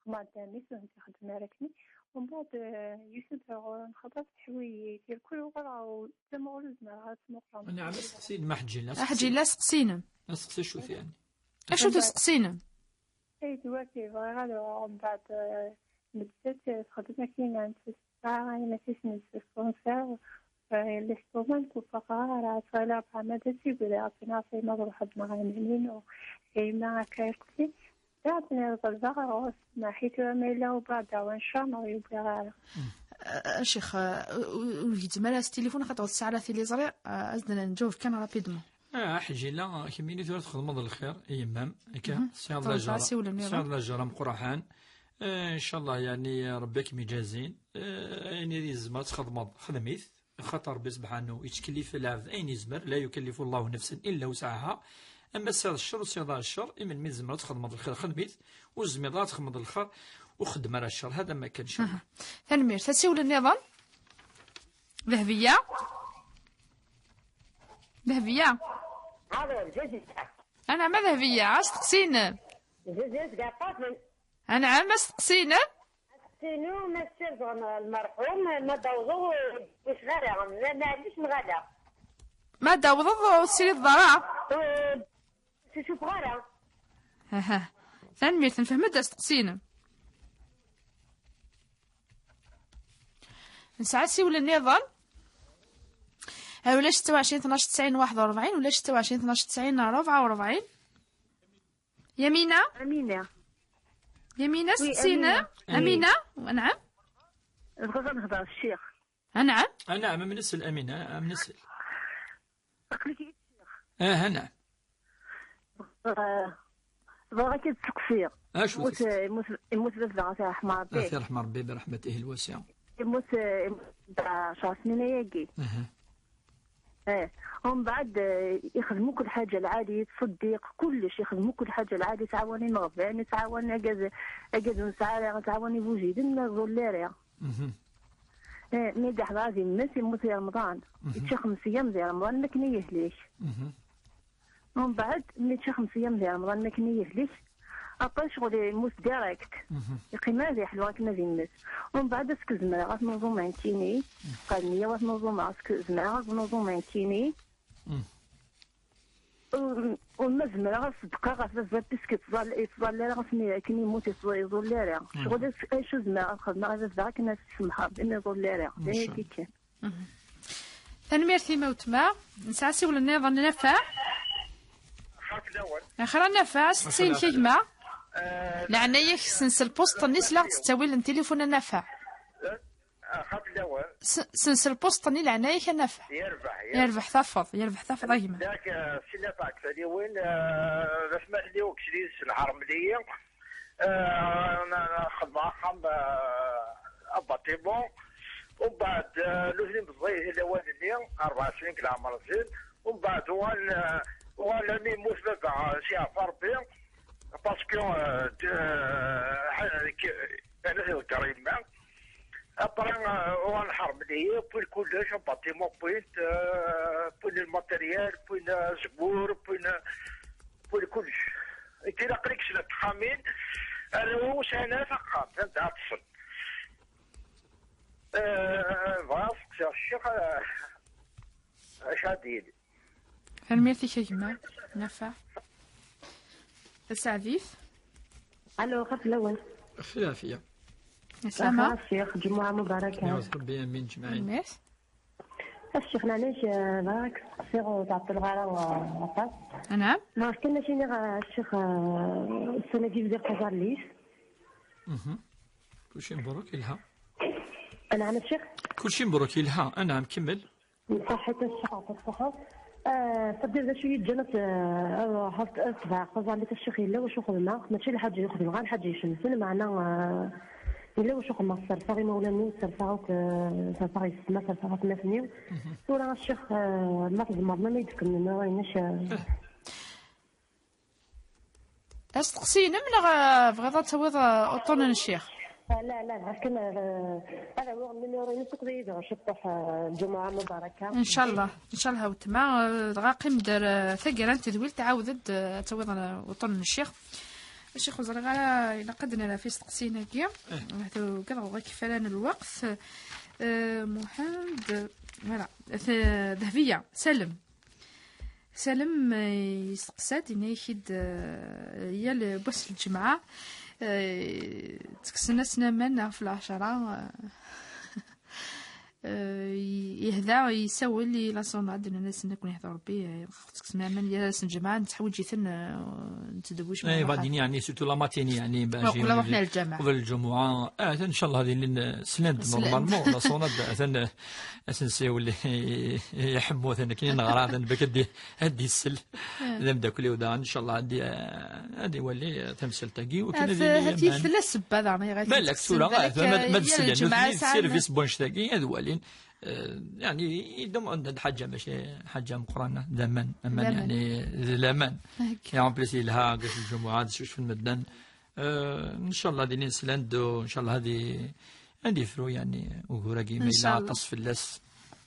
خدمة دامي، كنت خدمة راكني. ومن بعد، آه، يوسف غور نخبط حوايج، ديال كل غرا وتما غور زعما غا تسمو قرا. نعم، سقسي المحجل، لا سقسي. أحجي لا سقسينا. لا سقسي شوف يعني. أشو تسقسينا؟ أي دلوقتي بغا غير ومن بعد، آه، بدات خدمة كاينة نتفسح، أنا تيسمي السبونسور. آه، لي سطومات كوفا غارة، فلا بحال ما درتي بلي عطينا عطينا بروح عندنا غير منين و-، كاينة هكا يقولي. بعد ما يرضى الزغر، ما حيت ما إلا وبعد وإن شاء الله يبقى غارة. آه، شيخ، آه، و-، و-، يتمارس التليفون خاطر الساعة ثلاثة اللي زري، آه، أزدنا نجاوب كان رابيدمون. آه، حجي لا، كميني ثلاث خدمة الخير، يمام، هكا، سي الله جرى. سي الله جرى مقرحان. آه، إن شاء الله، يعني، ربي كم يجازين. آه، يعني، دي زعما تخدمض، خدميت. خاطر ربي سبحانه يتكلف العبد أين يزمر، لا يكلف الله نفسا إلا وسعها. أما سير الشر وسير الشر، إمن من زمرة تخدمض الخير خدميت، وزمير لا تخدمض الخير وخدم على الشر. هذا ما كان شر. أها. تنمير، تسيول النظام. ذهبية. ذهبية. هذا الجديد. أنا ما ذهبية، أستقسين. جديد قاطعتني. أنعم، أستقسينا؟ أستقسينو ما السير زغن المرحوم، ما داوزو واش غالا، ما، ما عنديش مغالا. ما داوض السير الضرا؟ أه، شوف غالا. ها ها. ثانميرت، نفهم دا أستقسينا. نسعى سيولة النظام. ها ولا ستة وعشرين اثناش تسعين واحد وأربعين، ولا ستة وعشرين اثناش تسعين أربعة وأربعين. يمينة؟ أمينة. يمينة، وي، سقسينا. أمينة. أمينة؟ نعم. بغيت نهضر الشيخ. نعم. آه، نعم، من نسل أمينة، آه، من نسل. أقلك الشيخ. آه، نعم. آه، بغيت تسقسي. آه، شو يموت، تسقسي؟ يموت، يموت بس دعا فيها رحمة ربي. آه، في رحمة ربي برحمته الواسعة. يموت، يموت بعد عشر سنين ياكي. أها. Eh, ومن بعد, eh, يخدموا كل حاجة العادي, تصديق, كلش يخدموا كل حاجة العادي, تعاون المغبان, تعاون أجاز, أجاز نسعى, تعاون يبوجيدن, ما يظل لا ريا. Mhm. Eh, mais دحض هذه الناس يموت في رمضان, Mhm. يتشي خمس أيام في رمضان, ما كان يهليش. Mhm. ومن بعد, mais يتشي خمس أيام في رمضان, ما كان يهليش. أبا شغل يموت direct. Mhm. يقيم هذه حلوة كما في الناس. ومن بعد, اسكو زمرة غتنظم عن تيني, قال لي: "وتنظم, اسكو زمرة غتنظم عن تيني." Mm. وما زمرة غصدقة غا في الزر بيسكو تظل, يتظل لا غا سمي كني يموت يتظل, يظل لا راه. Mm. شغل اش, اش زمرة غا خدمة غا زاد كنا تسمحها بما يظل لا راه. إن شاء الله. كي كان. Tanemmirt i ma wetma. Nesɛa asiwel nniḍen, Nafaɛ. Axir a Nafaɛ, asteqsi-inek a gma. Leɛnaya-k, sens lpusṭ-nni s la ɣ-d-ttawilen tilifun a Nafaɛ. Axaf lawan. S-, sens lpusṭ-nni leɛnaya-k a Nafaɛ. Yerbeḥ, yerbeḥ. Yerbeḥ tafeḍ, yerbeḥ tafeḍ a gma. Dak, eh, si Nafaɛ deg Taliwin, eh, d asmatli ukslis lḥermli. Eh, na-, na-, xedmeɣ axxam, eh, abaṭimu. Umbeɛd, eh, nutni meẓẓiyit lawan-nni, rebɛa snin deg leɛmer-nsen. Umbeɛd uɣal, eh, uɣal mi yemmut baba, s yeɛfa Rebbi, parce que, eh, d-, eh, ḥa-, k-, yerna tiḍegger yemma. Après, eh, uɣal ḥermen-iyi, wwin kullec, abaṭimu wwin-t, eh, wwin lmateryal, wwin azemmur, wwin, wwin kullec. Nekk ilaq-iyi snat texxamin, arraw-iw sɛan axxam, anda ad ṭṭsen. Eh, bɣiɣ ad seqsiɣ ccix, eh, acu ad d-yili. Tanemmirt-ik a gma Nafaɛ. Tasaɛdit. Allo, xaf lawan. Xef lɛafiya. Aslama. Aha, ccix, ǧemuɛa mubaraka. Yaɛawed Rebbi, amin ǧemɛin. Tanemmirt. A ccix, leɛnaya-k, eh, bɣiɣ ad k-steqsiɣ, ur tɛeṭṭleɣ ara, eh, aṭas. Anɛam. Bɣiɣ kan ad k-iniɣ, eh, a ccix, eh, ssana-agi bdiɣ taẓallit. Mhm. Kulci mbruk, yelha. Anɛam a ccix. Kulci mbruk, yelha. Anɛam, kemmel. Ṣaḥit a ccix, ɛṭik ṣṣeḥḥa. Eh, fadil, d acu yeǧǧan ad, eh, ad ruḥeɣ ad, ad tebɛeɣ taẓallit a ccix? Yella wacu xedmeɣ, mačči lḥaǧa i xedmeɣ, lḥaǧa icemten, meɛna, eh, yella wacu xedmeɣ, serseɣ imawlan-iw, serseɣ akk, eh, serseɣ yessetma, serseɣ atmaten-iw. Mhm. Tura a ccix, eh, ma tzemreḍ, ma yi-d-tefkeḍ numéro-inek, eh. Eh. Asteqsi-inem neɣ, eh, tebɣiḍ ad tawiḍ, eh, uṭṭun n ccix? Ah, la, la, bɣiɣ kan, eh, ad awiɣ numéro-ines akked yid-i ciṭuḥ, eh, lǧumuɛa mubaraka. Ncallah, ncallah a wetma, eh, dɣa qqim-d ar, eh, taggara n tedwilt, ɛawed-d, eh, ad tawiḍ, eh, uṭṭun n ccix. A ccix, ur ẓriɣ ara, ilaq ad d-nerr ɣef isteqsiyen-agi. Eh. Ahat ugadeɣ ɣur-k kifala n lweqt. Eh, Muḥend, voilà. T-, Dehbiya, Salem. Salem, eh, yesteqsa-d, yenna-yak-id, eh, yal wass n lǧemɛa, eh, ttekksen-asen aman ɣef lɛecṛa, eh, eh, yehda, yessawel i la sonade, nnan-asen: "Ad ken-yehdu Rebbi, eh, ilaq ad ttekksem aman yal ass n lǧemɛa, nettḥwiǧ-iten, eh, nettdewwic." Eh, بعدين يعني surtout la matinée يعني باش وقبل يوم نروح الج-، للجامع. قبل الجمعة. آه، إن شاء الله هذه لين سلند سلند. Normalement la sonade، آه، أسن سيولي يحمو ثنا كاين غرا ثنا بك دي هدي السل. آه. ذم داك اليوم إن شاء الله هدي، آه، هدي ولي تمثل تاكي وكنا هذه، هذه ثلاث سبة ذا ما يغادي بالك تكسب ثورة، بالك، آه، ما، ما، آه، ما يا تسلم. الجمعة سير ساعة سيرفيس بونش تاكي هذا ولين. آه، يعني يدوم عند الحاجة ماشي حاجة مقرنة، زمان، أمان، زمان. يعني زمان. هكا. يعني بليس يلها قاش الجمعة هذا شوش في المدن. آه، إن شاء الله ديني سلاند، وإن شاء الله هذه، هذه فرو يعني وقوراقي ما إن شاء إلا الله. عطس في اللاس.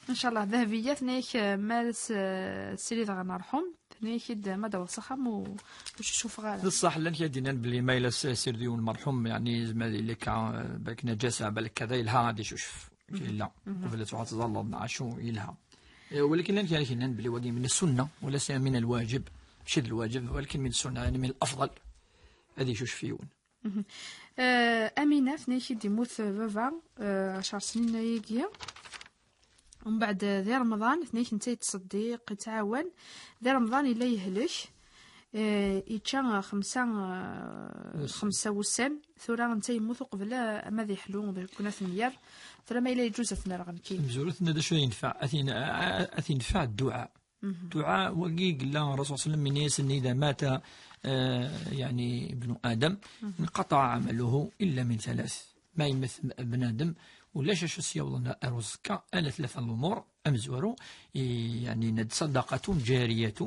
إن شاء الله ذهبيات نيك، آه، مارس، آه، سيري دغا نرحم. نيك يد ما دور صخم و-، وش شوف غالا. بصح لن كيدينا بلي ما إلا س-، سير ديون مرحوم يعني زعما اللي كان بالك نجاسة بالك كذا يلها غادي شوف. لا، قبل تروح تظل مع شو يلها. إيه، ولكن لن كان كينان بلي واقي من السنة ولا سي من الواجب، ماشي الواجب، ولكن من السنة، يعني من الأفضل. هذه شوش فيون. آه، أمينة، ثنيك يدي موت بابا، آه، عشر سنين يجي. ومن بعد، آه، ذي رمضان، ثنيك انت يتصديق، يتعاون. ذي رمضان إلا يهلك، آه، يتشا خمسة، آه، خمسة وسن. ثورة انت يموت قبل، آه، أما ذي حلو، ذي كنا ثنيار. ثورة ما إلا يجوز أثناء رغم كين. مزورتنا دا شو ينفع؟ أثين-، أ-، أ-، أثينفع الدعاء. الدعاء وقي قال الرسول صلى الله عليه وسلم: "من يسن إذا مات، آه، يعني ابن آدم، انقطع عمله إلا من ثلاث." ما يمث بنادم Ulac acu s-yawḍen ar uẓekka, ala tlata n lumuṛ, amezwaru, i, yeɛni, yenna-d صدقة جارية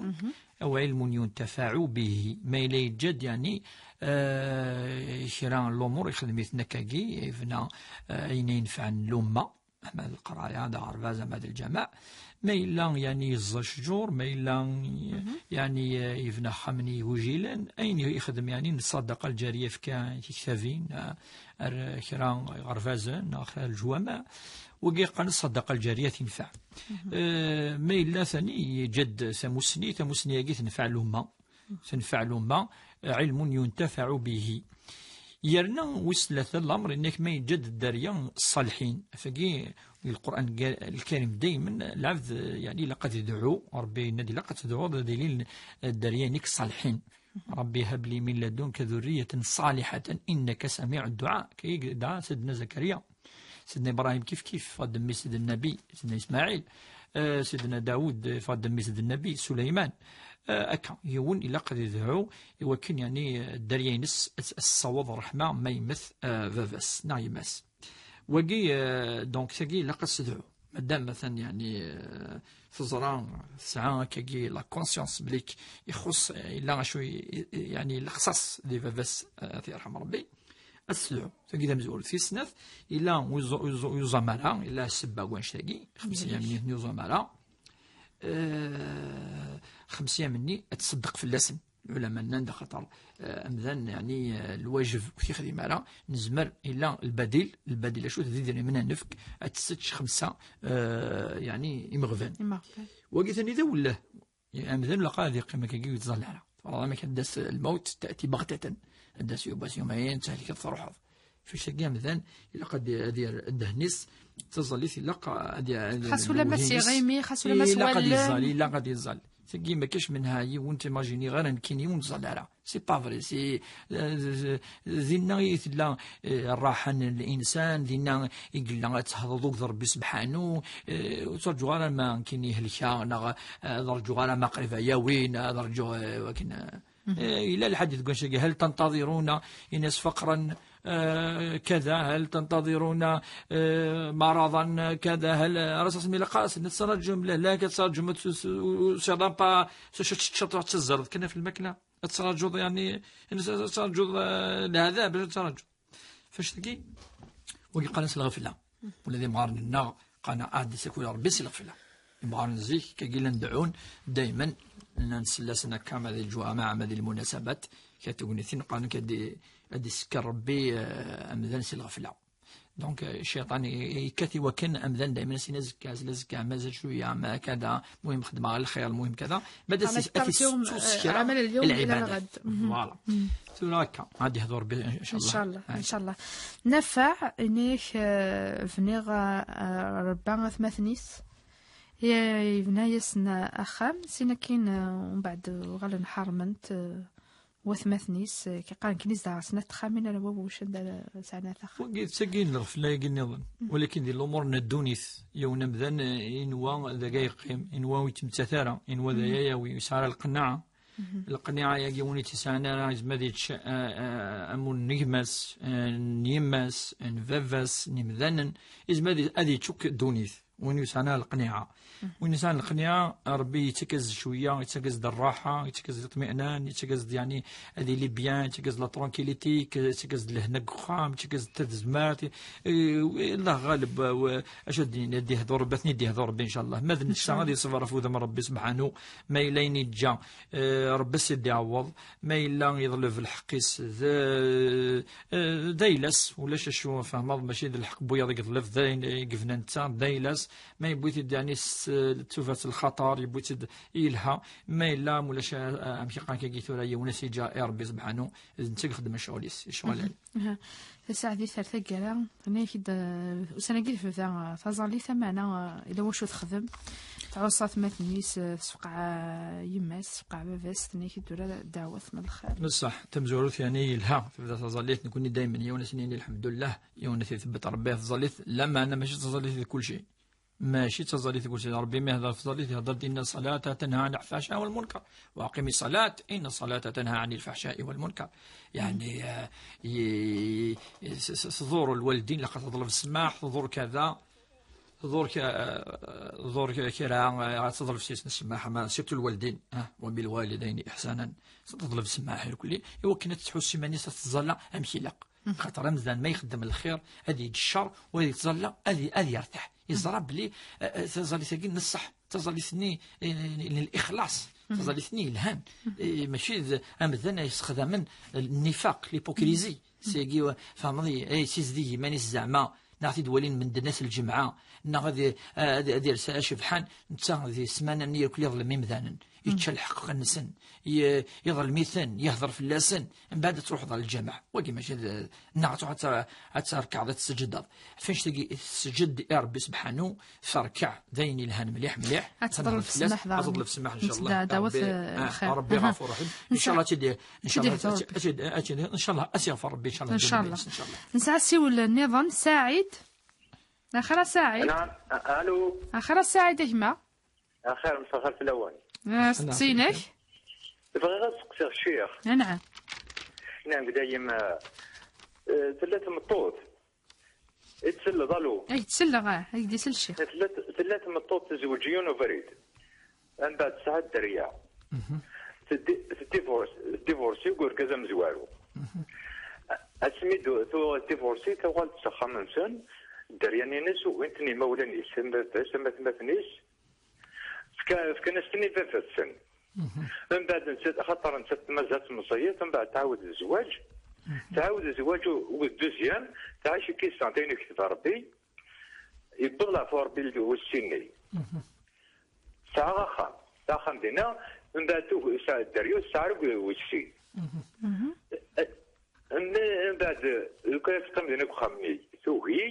أو علم ينتفع به. Ma yella yeǧǧa-d, yeɛni, eh, kra n lumuṛ ixdem-iten akkagi, yebna, eh, ayen yenfɛen lumma, ama d leqraya, d aɣerbaz, ama d lǧameɛ. Ma yella, yeɛni, yeẓẓa cǧur, ma yella, yeɛni, eh, yebna axxam n yigujilen, ayen ixdem, yeɛni, n ṣṣadaqa lǧariya, yefka tiktabin, eh, ar kra iɣerbazen, neɣ kra leǧwameɛ, wagi qqaren ṣṣadaqa lǧariya tenfeɛ. Eh, ma yella tani yeǧǧa-d tamussni, tamussni-agi tenfeɛ lumma, tenfeɛ lumma, علم ينتفع به. Yerna wis tlata n lamer, inna-k ma yeǧǧa-d dderya ṣṣaliḥin. Afagi, Lqur'an ga-, lkarim daymen, lɛebd, yeɛni, ilaq ad idɛu, Ṛebbi yenna-d ilaq ad tedɛuḍ ad ilin dderya-inek ṣṣaliḥin. رب هب لي من لدنك ذرية صالحة إنك سميع الدعاء. Kagi dɛa Sidna Zakarya. Sidna Ibrahim kif kif, fɣed mmi Sidna Nabi, Sidna Ismaɛil. Eh, Sidna Dawud, eh, fɣed mmi Sidna Nabi, Suleyman. Eh, akka, yiwen ilaq ad idɛu i wakken, yeɛni, eh, dderya-ines ad, ad tessaweḍ ṛṛeḥma ma yemmet, eh, baba-s neɣ yemma-s. Wagi, eh, donc, tagi ilaq ad s-tedɛu. Madam, atan, yeɛni, eh, teẓra, tesɛa akkagi la conscience belli k-, ixuṣṣ, eh, yella acu i, i, yeɛni, lexṣaṣ di baba-s, eh, ad t-yerḥem Ṛebbi, ad s-tedɛu. Tagi d amezwaru. Tis snat, yella ur yuẓ-, ur yuẓ-, ur yuẓam ara, yella ssebba n wannect-agi, xemsa yamni ur yuẓam ara. Eh, xemsa yamni ad tṣeddeq fell-asen. Lɛulama nnan-d axaṭer, eh, amdan, yeɛni, eh, lwajeb ur t-yexdim ara, nezmer, illa lbadil, lbadil acu-t, d idrimen ad nefk, ad tessečč xemsa, eh, yeɛni imeɣban. Imeɣban. Wagi tani d awelleh. Amdan ur ilaq ara ad yeqqim akkagi ur yettẓalli ara. Tfeṛḍeḍ amek ad d-tas lmawt, tati baɣtatan. Ad d-tas yubas yumayen, tehlikeḍ truḥeḍ. Ɣef wannect-agi amdan, ilaq ad, ad yerr ddehn-is, d taẓallit ilaq ad, ad, xas ulamma s-iɣimi, xas ulamma s-wallen. Ilaq ad yeẓẓal, ilaq ad yeẓẓal. Tagi ma kac menha yiwen, timajini ɣer nekkini ur neẓẓal ara. C'est pas vrai, c'est, euh, dinna i tella, euh, rraḥa n l'insan, dinna i yella ad tehḍeḍ akked Ṛebbi sebḥanu, euh, ur ttraǧuɣ ara ma nekkini helkeɣ, neɣ, euh, ad ṛǧuɣ ara ma qrib ad yawi, neɣ ad ṛǧuɣ, euh, wakken, euh, Eh, yella lḥadit deg wannect-agi, هل تنتظرون, in-as, فقرا, eh, كذا, هل تنتظرون, eh, مرضا كذا, هل, ara s-asen ilaq-asen ad tettṛaǧum, la, la, ad tettṛaǧum, ur s-, ur s-, ur s-, pas, s-, s-, s-, s-, ad tezzreḍ kan ɣef lmakla, ad tettṛaǧuḍ, yeɛni, ad tettṛaǧuḍ, eh, leɛdab, ad tettṛaǧuḍ. Ɣef wannect-agi, wagi qqaren-as lɣefla. Ula d imɣaren-nneɣ qqaren-aɣ ad d-isakul Ṛebbi si lɣefla. Imɣaren n zik, kagi llan deɛɛun daymen, llan sellasen akka, ma di lǧuɛama, ma di lmunasabat, kra n tegnitin qqaren-ak ad d-, ad d-isekker Ṛebbi, eh, amdan si lɣefla. Donc, eh, cciṭan i-, yekkat i wakken amdan daymen as-yini azekka, azekka, mazal cwiya, ma kada, muhim xedmeɣ lxir, muhim kada. Ma d as-, ad t-yessesker, eh, ɛamal al-yawm ila lɣad. Voilà. Tura akka, ad d-yehdu Ṛebbi, incallah. Incallah, incallah. Nafeɛ, inik, eh, bniɣ, eh, Ṛebba atmaten-is. Ye-, yebna-yasen axxam, sin akin, eh, umbeɛd uɣalen ḥeṛmen-t, eh, watmaten-is, eh, qqaren-ken-id daɣ snat texxamin ara wawucen da sɛan at axxam. Wagi d tagi n lɣefla-agi nniḍen. Walakin di lumuṛ n ddunit, yiwen amdan, eh, inwa d aga yeqqim, inwa ur yettmettat ara, inwa d aya yawi, ur yesɛi ara lqennaɛa. Lqennaɛa-agi win ur tt-yesɛan ara, yezmer ad yečč, eh, eh, amur n gma-s, eh, n yemma-s, n baba-s, n yimdanen, yezmer ad, ad yečč akk ddunit. Win ur yesɛan ara lqennaɛa. Win yesɛan lqennaɛa, Ṛebbi yettak-as-d cwiya, yettak-as-d rraḥa, yettak-as-d iṭminan, yettak-as-d, yeɛni, ad yili bien, yettak-as-d la tranquillité, yettak-as-d lehna deg uxxam, yettak-as-d tazmert. Eh, Allah ɣaleb, eh, acu ad d-, ad d-yehdu Ṛebbi, ad ten-id-yehdu Ṛebbi, incallah. Ma d netta ad yeṣber ɣef wudem n Ṛebbi sebḥanu, ma yella ayen yeǧǧa, eh, Ṛebbi ad s-id-iɛewweḍ, ma yella yeḍleb lḥeqq-is d, eh, d ayla-s, ulac acu fehmeḍ, mačči d lḥeqq n wiyaḍ i yeḍleb, d ayen i yebna netta, d ayla-s, ma yewwi-t-id, yeɛni, s, eh, tufat n lxaṭer, yewwi-t-id yelha, ma yella, ma ulac, eh, amek i qqaren kagi tura, yiwen ad s-yeǧǧa i Ṛebbi sebḥanu, d netta i ixeddmen ccɣel-is, ccɣel. Aha. Tasaɛdit ar taggara, tenna-ak-d, eh, ussan-agi tebda, eh, taẓallit, ameɛna, eh, yella wacu texdem. Tɛuṣa atmaten-is, eh, tessefqeɛ, eh, yemma-s, tessefqeɛ baba-s, tenna-ak-d tura ddeɛwat n lxir. D ṣṣeḥ, tamezwarut, yeɛni, yelha, tebda taẓallit, nekkni daymen, yiwen ad s-nini lḥemdullah, yiwen ad t-itebbet Ṛebbi taẓallit, lameɛna mačči d taẓallit di kulci. Mačči d taẓallit deg usi Ṛebbi mi ihder f tẓallit, ihder-d: "Inna ṣṣalata tanha ɛanil faḥca'i wal munkar, wa aqimi ṣṣalat, inna ṣṣalata tanha ɛanil faḥca'i wal munkar." Yeɛni, eh, ye-, s-, s-, tḍur lwaldin, ilaq ad teḍleb ssmaḥ, tḍur kada, tḍur ka-, tḍur ka-, kra, eh, ad teḍleb s-, ssmaḥ, ma surtout lwaldin, ah, "Wa bil walidayni ihsanan." Teḍleb ssmaḥ irkelli, i wakken ad tḥuss iman-is ad teẓẓalla amek ilaq. Xaṭer amdan ma ixeddem lxir, ad yeǧǧ ccer, u ad yettẓalla, ad y-, ad yertaḥ. Yeẓra belli, eh, eh, taẓallit-agi n ṣṣeḥ, taẓallit-nni, eh, n lixlaṣ, taẓallit-nni yelhan. Eh, mačči d amdan ay yessexdamen nnifaq, l'hypocrisie. Seg-agi, eh, tfehmeḍ, ay yessizdig iman-is zeɛma, neɣ ad t-id-walin medden ass n lǧemɛa, neɣ ad, ad, ad yers acebḥan, netta di ssmana-nni irkelli iḍlem imdanen. Yečča lḥeqq-nsen, ye-, yeḍlem-iten, yehder fell-asen, mbeɛd ad truḥeḍ ɣer lǧameɛ. Wagi mačči d, neɣ ad truḥeḍ ad tt-, ad terkeɛḍ, ad tesǧeddeḍ. Ɣef annect-agi, tesǧed i Ṛebbi sebḥanu, terkeɛ d ayen yelhan mliḥ, mliḥ. Ad teḍleb ssmaḥ daɣen. Ad teḍleb ssmaḥ, ncallah. Netdeɛdawat, Ṛebbi, eh, lxir. Ncallah, ad tt-id-, ad tt-id-, ad tt-id-, ncallah, ad tt-id-, ncallah, ad tt-yaɣfer Ṛebbi, ncallah. Ncallah. Nesɛa asiwel nniḍen, Saɛid. Axir a Saɛid. Naɛam, a-, alo. Axir a Saɛid, a gma. Axir, msaxir fell-awen. Ah, steqsi-inek. Bɣiɣ ad steqsiɣ ccix. Anɛam. Nnan dayem, eh, eh, tella tmeṭṭut i tselleḍ, alo. Ay, tselleɣ, ah, ay, d-isel ccix. Tella, tella tmeṭṭut tezweǧ yiwen ubrid. Mbeɛd tesɛa dderya. Teddi-, teddivorce, teddivorce i urgaz amezwaru. A-, asmi d-, tuɣ divorce, tuɣal-d s axxam-nsen, dderya-nni-ines ugin-ten imawlan-is, am baba-s, am atmaten-is, fka-, fkan-as-ten i baba-tsen. Mbeɛd nettat, axaṭer nettat mazal-tt meẓẓiyet, mbeɛd tɛawed zzwaǧ, tɛawed zzwaǧ u, u deuxième, tɛic kkisan, ayen iketba Ṛebbi, yewweḍ leɛfu Ṛebbi wis sin-nni. Tesɛa axxam, tesɛa axxam dinna, mbeɛd tug-, tesɛa dderya, tesɛa arug wis sin. Mhm. Eh, mbe-, mbeɛd, lukan ad teqqim dinna deg uxxam-nni, tugi,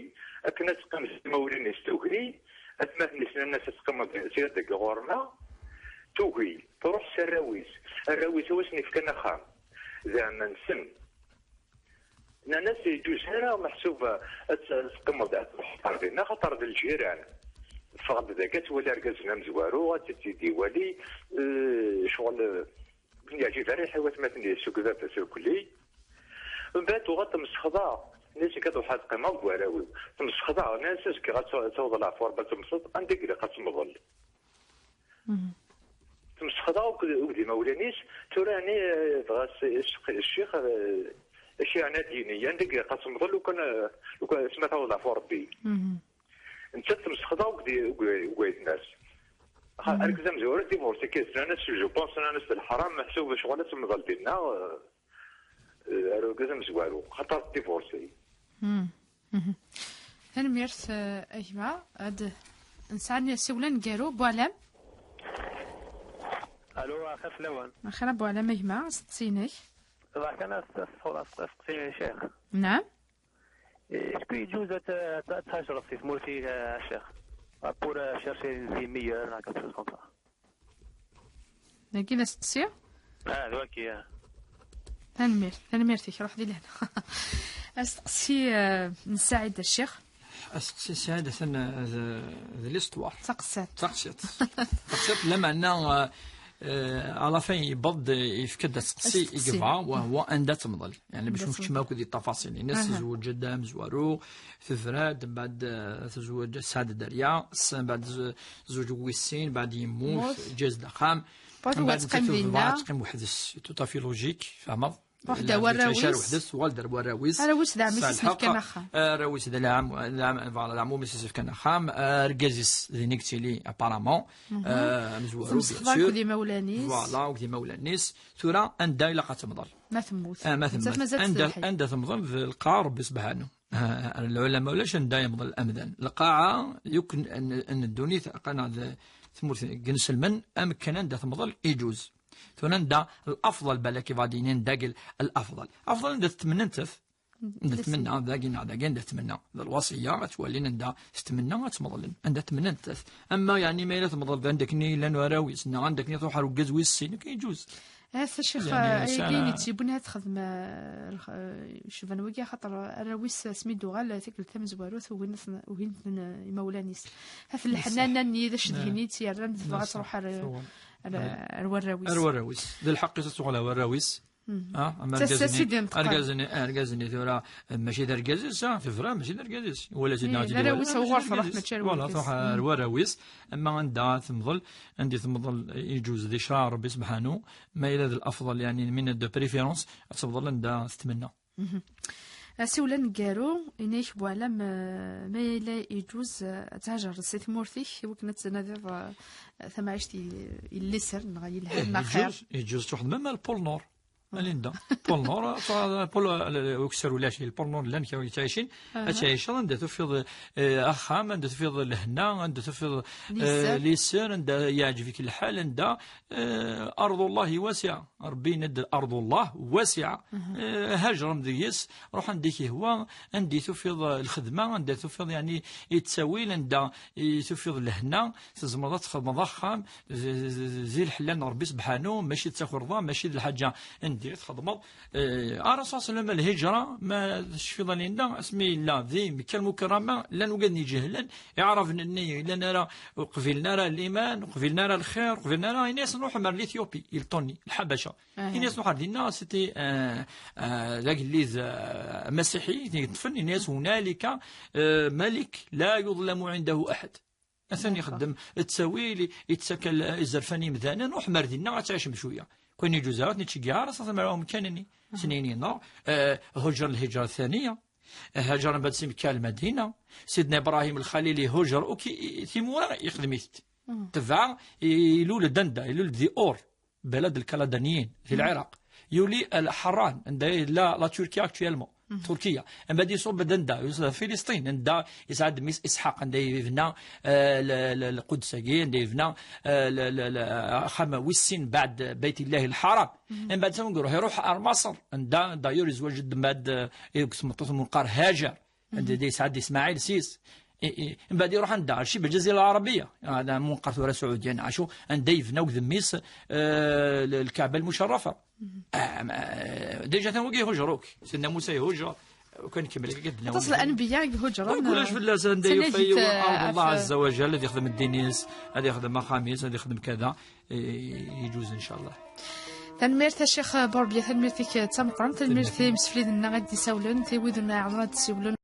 akken ad teqqim s imawlan-is, tugi, atmaten-is nnan-as ad teqqimeḍ sya dagi ɣur-neɣ, tugi, truḥ s arraw-is, arraw-is a wasen-ifkan axxam, d ɛemma-nsen. Nnan-as, "Yeǧǧuz ara, meḥsub ad t-, teqqimeḍ, ad truḥeḍ ɣer dinna, axaṭer d lǧiran." Teffeɣ-d dagi, ad twali argaz-nni amezwaru, ad t-id-iwali, eh, ccɣel, eh, ur yeɛǧib ara i watmaten-is, akked baba-s irkelli. Mbeɛd tuɣal temsexḍa, nnan-as, "Nekk ad ruḥeɣ ad qqimeɣ deg warraw-iw." Temsexḍa, nnan-as, "Azekka ad taw-, ad taweḍ leɛfu Ṛebbi ad temteḍ, anda i ilaq ad temḍel." Mhm. Temsexḍa akked, akked imawlan-is, tura ɛni, eh, dɣa s-, s-, ccix, eh, acu yeɛni ad d-yini, anda i ilaq ad temḍel, lukan, eh, lukan asma taweḍ leɛfu Ṛebbi. Mhm. Nettat temsexḍa akked, akked, akked wayetma-s. Axa, mhm, argaz amezwaru divorce, akka, nnan-as, "Je pense", nnan-as, "D leḥram, meḥsub ccɣel ad temḍel dinna, eh, eh, argaz amezwaru, xaṭer divorce." Mhm. Mhm. Tanemmirt, eh, a gma. Ad nesɛa asiwel aneggaru, Buɛlam. Alo, axir fell-awen. Axir a Buɛlam, a gma, asteqsi-inek. Bɣiɣ kan ad s-, ad s-, ad s-, asteqsi, a ccix. Naɛam. Est-ce que yeǧuz ad t-, ad t-, ad thajreḍ si tmurt-ik, a ccix? Pour, euh, chercher une vie meilleure, quelque chose comme ça. Dagi d asteqsi? Ah, d waki, ah. Tanemmirt, tanemmirt-ik, ruḥ di lehna. Asteqsi, eh, n Saɛid Ccix. Asteqsi n Saɛid, atan, eh, d, d l'histoire. Taqsiṭ. Taqsiṭ. Taqsiṭ, lameɛna, eh, eh, à la fin, yewweḍ-d, yefka-d asteqsi i yebɣa, wa huwa anda temḍel. Yeɛni, bac ur nekcem akk di ṭṭafaṣil-ines, aha, tezweǧ-d amezwaru, tebra-d, mbeɛd, eh, tezweǧ, tesɛa-d dderya, s-, mbeɛd tez-, tezweǧ wis sin, mbeɛd yemmut, yemmut, ǧǧa-as-d axxam. Mbeɛd nettat tebɣa ad teqqim weḥd-s, tout à fait logique, tfehmeḍ? Ruḥ-d ar warraw-is. Teɛic ar weḥd-s, tuɣal-d ar warraw-is. Arraw-is d ɛemmi-s i s-ifkan axxam. Arraw-is d leɛm-, leɛm-, voilà, leɛmum-is i s-ifkan axxam. Argaz-is din i yettili, apparemment. Mhm. Eh, amezwaru, bien sûr. Temsexḍa akked imawlan-is. Voilà, akked imawlan-is. Tura, anda ilaq ad temḍel? Ma temmut. Ah, ma temmut. Nettat mazal-tt anda, telḥi. Anda temḍel d lqaɛa Ṛebbi subḥanu. Ah, lɛulama ulac anda yemḍel amdan. Lqaɛa, yukken n, n ddunit, aqana d tmurt n inselmen, amekkan anda temḍel, iǧuz. Tura anda l'afḍal, balak i ɣad yinin dagi l'afḍal. Afḍal anda tetmennent, anda tetmenna, dagi neɣ dagi anda tetmenna. D lwaṣiyya, ad twalin anda tetmenna, ad tmeḍlen. Anda tmennent. Amma, yeɛni, ma yella temḍel d anda akken i llan warraw-is, neɣ anda akken i truḥ ar uggaz wis sin, akken iǧuz. Ahat a Ccix, yani, eh, sɛan ayen i tt-yewwin ad texdem, eh, lx-, eh, ccban wagi, axaṭer arraw-is asmi d-uɣal tikkelt tamezwarut, ugin-ten, ugin-ten, eh, imawlan-is. Hat leḥnana-nni d acedhin i tt-yerran tebɣa ad truḥ ar, ar, ar warraw-is. Ar warraw-is. D lḥeqq-is ad tuɣal ar warraw-is. Ah, ama argaz-nni, argaz-nni, argaz-nni tura, eh, mačči d argaz-is, ah, tebra, mačči d argaz-is. Wala zi-, eh, d arraw-is, mačči d argaz-is. Voilà, truḥ ar warraw-is. Ama anda temḍel, anda temḍel, iǧuz di ccṛeɛ Ṛebbi subḥanu, ma yella d l'afḍel, yani, min de préférence, ad temḍel anda tetmenna. Asiwel aneggaru, ini-ak Buɛlam, eh, ma yella iǧuz, eh, ad thaǧreḍ si tmurt-ik, i wakken ad tnadiḍ, eh, tamɛict i, i lliser, neɣ yelhan, neɣ xir. Iǧuz, iǧuz tuḥeḍ même le pôle Nord. Linda. Pôle Nord, eh, pôle, eh, le, le, ukessar ulac, le pôle Nord llan kra yettɛicin, ad tɛiceḍ anda tufiḍ, eh, axxam, anda tufiḍ lehna, anda tufiḍ, eh, liser, anda yeɛǧeb-ik lḥal, anda, eh, أرض الله واسعة. Ṛebbi yenna-d أرض الله واسعة. Eh, haǧrem deg-s, ruḥ anda i k-ihwa, anda i tufiḍ, eh, lxedma, anda tufiḍ, yani, i ttawil, anda i tufiḍ lehna, tzemreḍ ad txedmeḍ axxam, zi, zi, zi, zi lḥella n Ṛebbi subḥanu, mačči d takerḍa, mačči d lḥaǧa n diri txedmeḍ. Eh, ara s-, aslem lhiǧra, ma tecfiḍ a Linda, asmi yella di Mekka Lmukerrama, llan wigad n iǧehlen, iɛraben-nni, llan ara, ur qbilen ara liman, ur qbilen ara lxir, ur qbilen ara, ini-asen ruḥem ar l'Éthiopie, il Tony, lḥabaca. Ini-asen ruḥ ar dinna, c'était, eh, eh, d agellid, eh, amasiḥi, i t-yeṭṭfen, ini-as هنالك, eh, ملك لا يظلم عنده أحد. Atan ixeddem ttawil, yettak izerfan i yimdanen, ruḥem ar dinna ad tɛicem cwiya. Kan iǧuz ara ten-ittceggiɛ ara s amkan-nni. Snin-inna, eh, هجر الهجرة الثانية, eh, هاجر من بعد سمكة المدينة. سيدنا إبراهيم الخليل يهجر، أوكي، تيمورا يخدم يثت. تبع يلول دندا، يلول دي أور. بلد الكلدانيين في العراق. يولي الحران، عند لا، لا تركيا actuellement. تركيا. أما دي صوب دندا، يوصل فلسطين، عند يسعد ميس إسحاق، عند يبنى، آه، ل-، ل-، القدس، عند يبنى، آه، ل-، ل-، ل-، خامة ويسين بعد بيت الله الحرام. أما بعد تنقول يروح على مصر، عند دايور يزوج ماد، آه، يقسم الطفل من قار هاجر. عند دي سعد إسماعيل سيس. إي، إي. من بعد يروح عند شبه الجزيرة العربية. هذا منقر ثورة سعودية، يعني، عاشو، عند يبنى وذميس، آه، الكعبة المشرفة. آه، ما، آه، ديجا ثاني وقي هجروك. سيدنا موسى يهجر، وكان كمل قد نوم. تصل الأنبياء يهجرون. ما نقولش في الله، سنة سنة يفي يجي، آه، أرض الله عز وجل، هذا يخدم الدينيس، هذا يخدم مخاميس، هذا يخدم كذا. إي، يجوز إن شاء الله. Tanemmirt a Ccix Borbiya, tanemmirt-ik d tameqqrant, tanemmirt i yimsefliden-nneɣ i d-isawlen, i wid ur nɛawen ad d-siwlen.